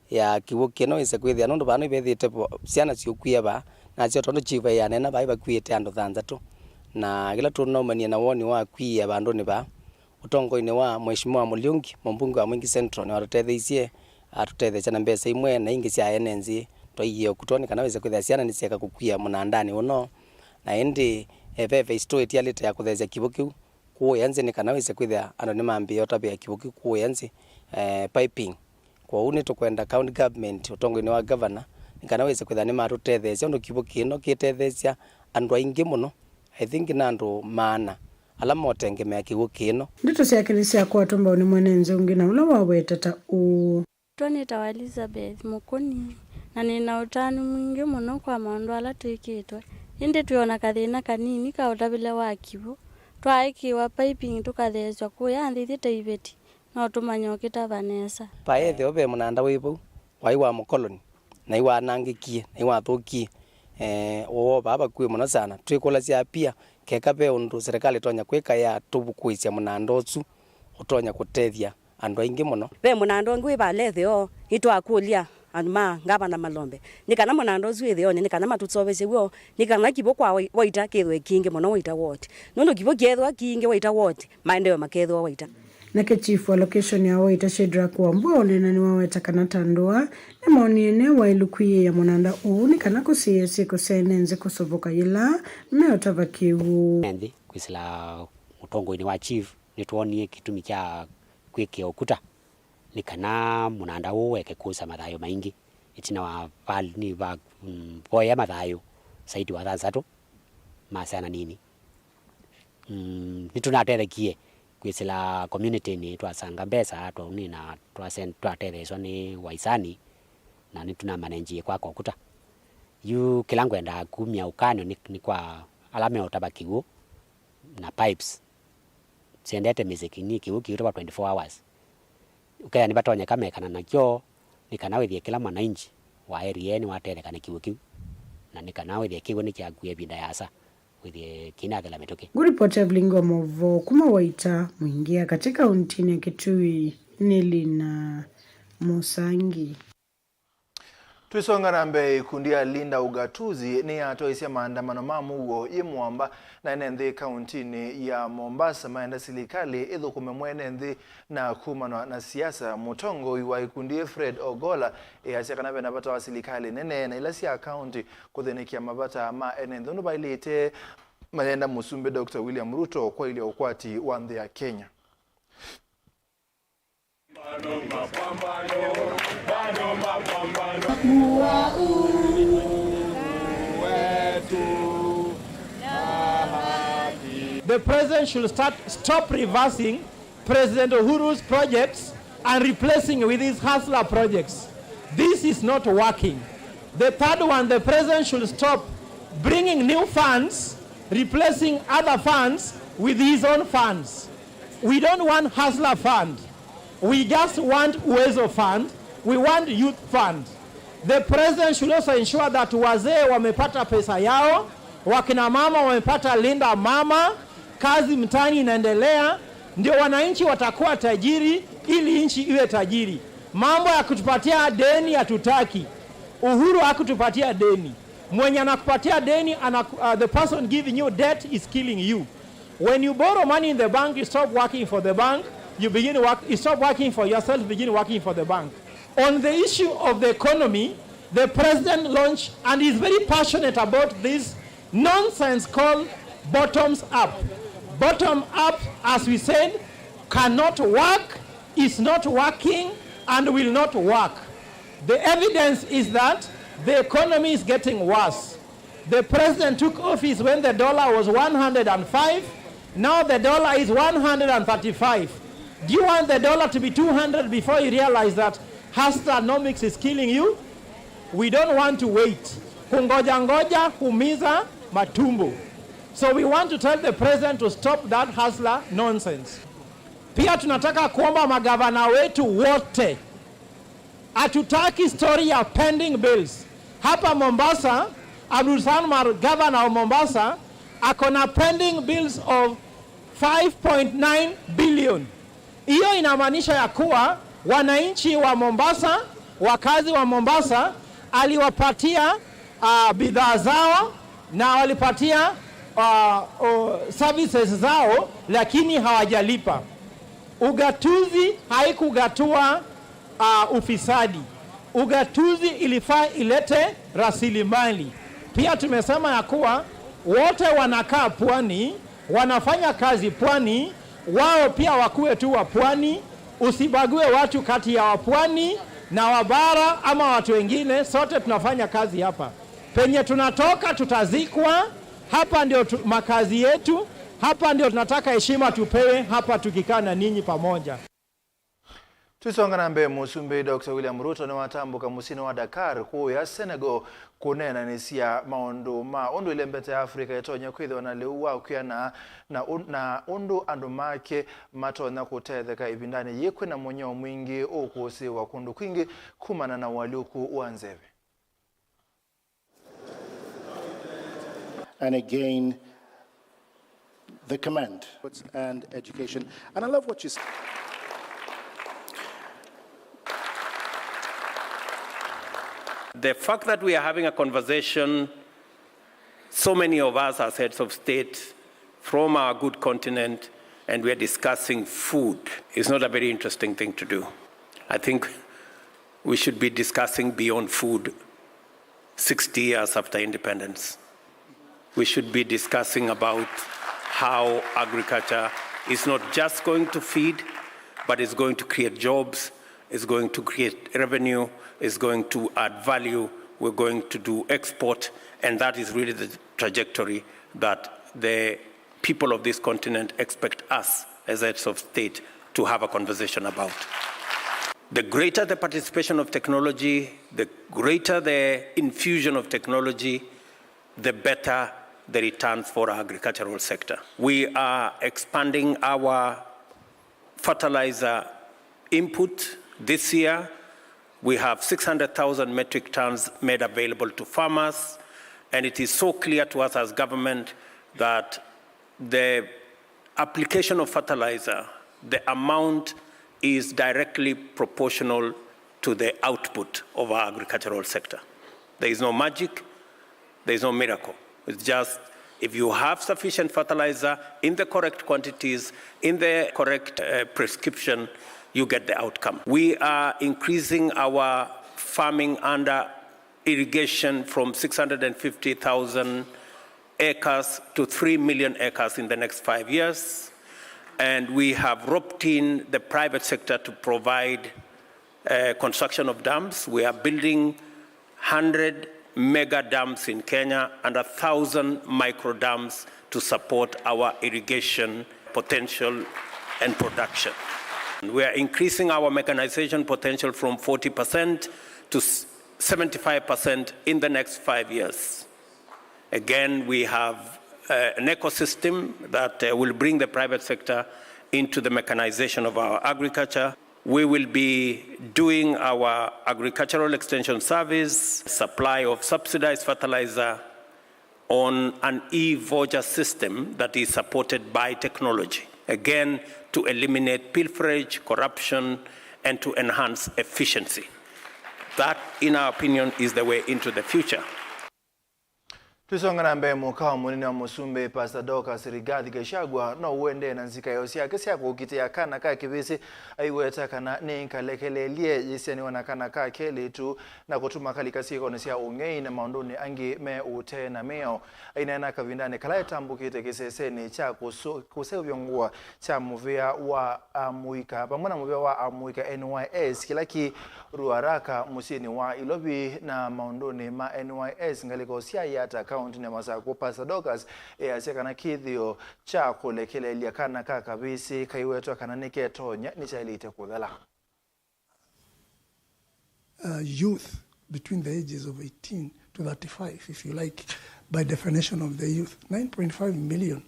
ya kĩw'ũ kĩno ĩse kwĩthĩa, nũndũ vaa nĩvethĩĩte vo-, syana siũkw'ĩe vaa, nasyo tondũ chief eanena vaa vakuĩte andũ thanthatũ, na kĩla tũnaumanie na woni wa kwĩĩa vandũnĩ vaa, ũtongoinĩ wa Mheshimiwa Mũliungi, mũmbunge wa Mwingi Central, nĩwatũtetheisye, atũtetheesya na mbesa imwe na ingĩ sya ene nzĩ, twaiie ũkutwa nĩ kana wĩse kwĩthĩa syana nĩsyeka kũkw'ĩa mũnandanĩ ũno. Na ĩndĩ, eh, ve phase two ĩtialĩte ya kũtheesya kĩw'ũ kĩu kũũya nzĩ, nĩ kana wĩse kwĩthĩa andũ nĩmambĩĩa ũtavĩa kĩw'ũ kĩu kũũya nzĩ, eh, piping. Kwoou nĩtũkwenda county government ũtongoinĩ wa governor nĩ kana wĩse kwĩthĩa nĩmatũtetheesya ũndũ kĩw'ũ kĩno kĩtetheesya andũ aingĩ mũno, I think na andũ maana ala motengemea kĩw'ũ kĩno. Ndeto syake nĩsyakwatwa mbau nĩ mwene nzĩ ũngĩ na ũla waweta ta ũũ. Nĩtawa Elizabeth Mũkũni, na nĩ na ũtanu mwingĩ mũno kwa maũndũ ala twĩkĩtwe, ĩndĩ twĩ o na kathĩna kanini ka ũtavĩle wa kĩw'ũ. Twaaĩkĩĩwa piping tũkatheesw'a kũya nthĩ ithyĩ ta iveti, no tũmanye ũkĩtava nesa. Vaethĩwa ve mũnanda wĩ vau, waĩ wa mũkoloni, na nĩwanangĩkie, na nĩwathũkie, eh, woo vaa vakuvĩ mũno sana. Twĩkũlasya apia, keka ve ũndũ serikali ĩtonya kwĩka ya tũvukũĩsya mũnanda ũsu ũtonya kũtethya andũ aingĩ mũno. Ve mũnanda ũngĩ wĩ valetheo, nĩtwakũlya andũ ma ngavana malombe nĩ kana mũnanda ũsu wĩtheonĩ, nĩ kana matũseũvĩsye w'o, nĩ kana kĩw'ũ kwa Wai-, Waita kĩthwe kingĩ mũno Waita Ward, nũndũ kĩw'ũ kĩethĩwa kingĩ Waita Ward, maendeeo makethĩwa Waita. Nake chief wa location ya Waita, Shadrack Wambua, ũneena nĩwaweta kana ta ndũa nĩmoonie nĩ waĩlu kwĩyĩĩa mũnanda ũũ nĩ kana kũsiĩĩa syĩko sya ene nzĩ kũsovoka yĩla meũtava kĩw'ũ. Nthĩ kwĩsĩla ũtongoinĩ wa chief, nĩtwoonie kĩtumi kya kwĩkĩa ũkuta nĩ kana mũnanda ũũ ũeke kũsa mathayũ maingĩ. Ĩtina wa val-, nĩ va-, mm, voya mathayũ saiti wa thanthatũ ma syana nini. Mm, nĩtũnatethekie kwĩsĩla community-nĩ, twasanga mbesa, twaunĩ na twasen-, twatetheeswa nĩ Waisani, na nĩtũnamanenjie kwaka ũkuta. Yu kĩla ngwendaa kumya ũkany'o nĩ, nĩ kwa ala meũtava kĩw'ũ na pipes syendete mĩsyĩ kĩng'ĩ kĩw'ũ kĩũtava twenty-four hours. Ũkethĩa nĩvatonyeka mekana nakyo, nĩ kana wĩthĩe kĩla mwananchi wa area nĩwatetheka nĩ kĩw'ũ kĩu, na nĩ kana wĩthĩe kĩw'ũ nĩkyakuie ĩvinda yaasa, wĩthĩe kĩinathela mĩtũkĩ. Ngũripoti Evelyn Ngomovo kuma Waita Mwingĩa katĩ kauntinĩ ya Kitui nĩ Lina Mũsangi. Twĩsonga na mbee, ikundi ya Linda Ugatuzi nĩyatwaisye maandamano ma mũuo yĩ mũamba na ene nthĩ kauntinĩ ya Mombasa maenda silikalĩ ĩthũkũme mwene nthĩ na kumanwa na siasa. Mũtongoi wa ikundi ĩĩ, Fred Ogolla, easya kana vena vata wa silikalĩ nene na ila sya kaunti kũthĩnĩkĩa mavata ma ene nthĩ ũndũ vaĩlĩte, mayenda Mũsumbĩ Doctor William Ruto kwaĩlya ũkwati wa nthĩ ya Kenya. The president should start, stop reversing President Uhuru's projects and replacing with his hustler projects. This is not working. The third one, the president should stop bringing new funds, replacing other funds with his own funds. We don't want hustler fund. We just want Uwezo Fund. We want Youth Fund. The president should also ensure that wazee wamepata pesa yao, wakina mama wamepata Linda Mama, kazi mtaani inaendelea, ndio wananchi watakuwa tajiri ili nchi iwe tajiri. Mambo ya kutupatia deni hatutaki. Uhuru hakutupatia deni. Mwenye anakupatia deni, anaku-, uh, the person giving you debt is killing you. When you borrow money in the bank, you stop working for the bank, you begin work, you stop working for yourself, begin working for the bank. On the issue of the economy, the president launched and is very passionate about this nonsense called bottoms up. Bottom up, as we said, cannot work, is not working, and will not work. The evidence is that the economy is getting worse. The president took office when the dollar was one hundred and five. Now the dollar is one hundred and thirty-five. Do you want the dollar to be two hundred before you realize that hustlernomics is killing you? We don't want to wait. Kungoja ngoja humiza matumbo. So we want to tell the president to stop that hustler nonsense. Pia tunataka kuomba magavana wetu wote, hatutaki story ya pending bills. Hapa Mombasa, Abdul Samad, governor of Mombasa, ako na pending bills of five point nine billion. Hiyo inamaanisha ya kuwa wananchi wa Mombasa, wakazi wa Mombasa, aliwapatia, ah, bidhaa zao na walipatia, ah, oh, services zao, lakini hawajalipa. Ugatuzi haikugatua, ah, ufisadi. Ugatuzi ilifaa ilete rasilimali. Pia tumesema ya kuwa wote wanakaa pwani, wanafanya kazi pwani, wao pia wakuwe tu wa pwani. Usibague watu kati ya wapwani na wabara ama watu wengine, sote tunafanya kazi hapa. Penye tunatoka tutazikwa, hapa ndio tu, makazi yetu, hapa ndio tunataka heshima tupewe hapa tukikaa na ninyi pamoja. Tũisonga na mbee, Mũsumbĩ Doctor William Ruto nĩwatambũka mũsyĩnĩ wa Dakar kũũya Senegal kũneenanĩsya maũndũ ma ũndũ ĩlembeta ya Africa ĩtonya kwĩthĩwa na lĩu wa kwĩanana na, na, na ũndũ andũ make matonya kũtetheka ĩvindanĩ yĩĩ kwĩna mũnyao mwingĩ ũkũsĩĩwa kũndũ kwingĩ kumana na ũalyũku wa nzeve. And again, the command and education. And I love what you s- The fact that we are having a conversation, so many of us as heads of state from our good continent, and we are discussing food, is not a very interesting thing to do. I think we should be discussing beyond food. Sixty years after independence, we should be discussing about how agriculture is not just going to feed, but is going to create jobs, is going to create revenue, is going to add value. We're going to do export, and that is really the trajectory that the people of this continent expect us as heads of state to have a conversation about. The greater the participation of technology, the greater the infusion of technology, the better the returns for our agricultural sector. We are expanding our fertilizer input this year. We have six hundred thousand metric tons made available to farmers, and it is so clear to us as government that the application of fertilizer, the amount is directly proportional to the output of our agricultural sector. There is no magic, there is no miracle. It's just if you have sufficient fertilizer in the correct quantities, in the correct, uh, prescription, you get the outcome. We are increasing our farming under irrigation from six hundred fifty thousand acres to three million acres in the next five years. And we have roped in the private sector to provide, uh, construction of dams. We are building hundred mega dams in Kenya and a thousand micro dams to support our irrigation potential and production. We are increasing our mechanization potential from forty percent to seventy-five percent in the next five years. Again, we have, uh, an ecosystem that, uh, will bring the private sector into the mechanization of our agriculture. We will be doing our agricultural extension service, supply of subsidized fertilizer on an e-voucher system that is supported by technology, again, to eliminate pilferage, corruption, and to enhance efficiency. That, in our opinion, is the way into the future. Tũisonga na mbee, mũka wa mũnene wa mũsumbĩ, Pastor Dorcas Rigathi Gachagua, no ũendee na nzikaĩo syake sya kũkitĩa kana ka kĩvĩsĩ aiweta kana nĩ kalekeleelye yĩsianĩwa na kana ka kelĩtu, na kũtuma kalika syĩkonĩ sya ũng'ei na maũndũnĩ angĩ me ũtee na mĩao. Aineena kavindanĩ kala etambũkĩte kĩsesenĩ kya kũsu-, kũseũvya ngũa kya mũvĩa wa amũika vamwe na mũvĩa wa amũika N Y S kĩla kĩ Ruaraka mũsyĩnĩ wa Ilovi. Na maũndũnĩ ma N Y S ngalĩko sya Yatta kaũntĩnĩ ya Masakũ, Pastor Dorcas easya kana kĩthĩo kya kũlekeleelya kana ka kavĩsĩ kaiwetwa kana nĩketonya nĩkyaĩlĩte kũthela. Uh, youth between the ages of eighteen to thirty-five, if you like, by definition of the youth, nine point five million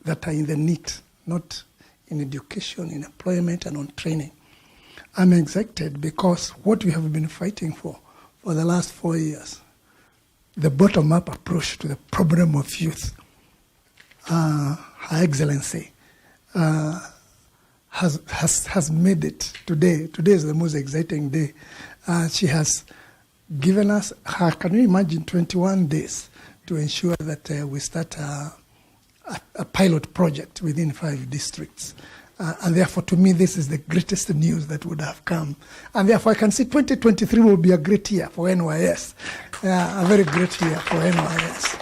that are in the NEET, not in education, in employment, and on training. I'm excited because what we have been fighting for for the last four years, the bottom-up approach to the problem of youth, uh, Her Excellency, uh, has, has, has made it today. Today is the most exciting day. Uh, she has given us her, can you imagine, twenty-one days to ensure that, uh, we start, uh, a, a pilot project within five districts. Uh, and therefore, to me, this is the greatest news that would have come. And therefore, I can see twenty twenty-three will be a great year for N Y S. Yeah, a very great year for N Y S.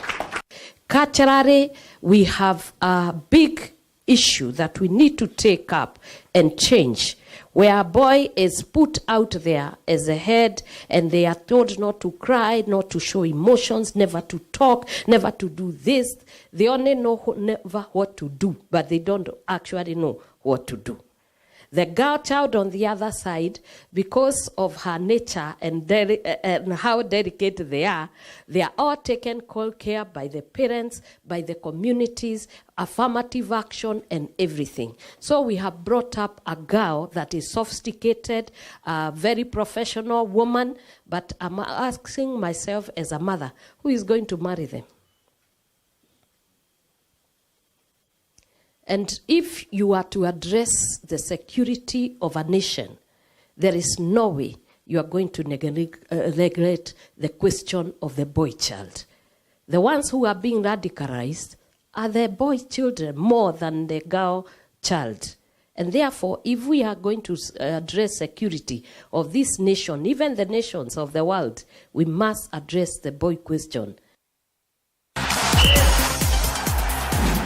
Culturally, we have a big issue that we need to take up and change, where a boy is put out there as a head and they are told not to cry, not to show emotions, never to talk, never to do this. They only know wh-, never what to do, but they don't actually know what to do. The girl child, on the other side, because of her nature and deli-, uh, and how delicate they are, they are all taken good care by the parents, by the communities, affirmative action and everything. So we have brought up a girl that is sophisticated, a very professional woman, but I'm asking myself as a mother, who is going to marry them? And if you are to address the security of a nation, there is no way you are going to neg-, uh, neglect the question of the boy child. The ones who are being radicalized are the boy children more than the girl child. And therefore, if we are going to, uh, address security of this nation, even the nations of the world, we must address the boy question.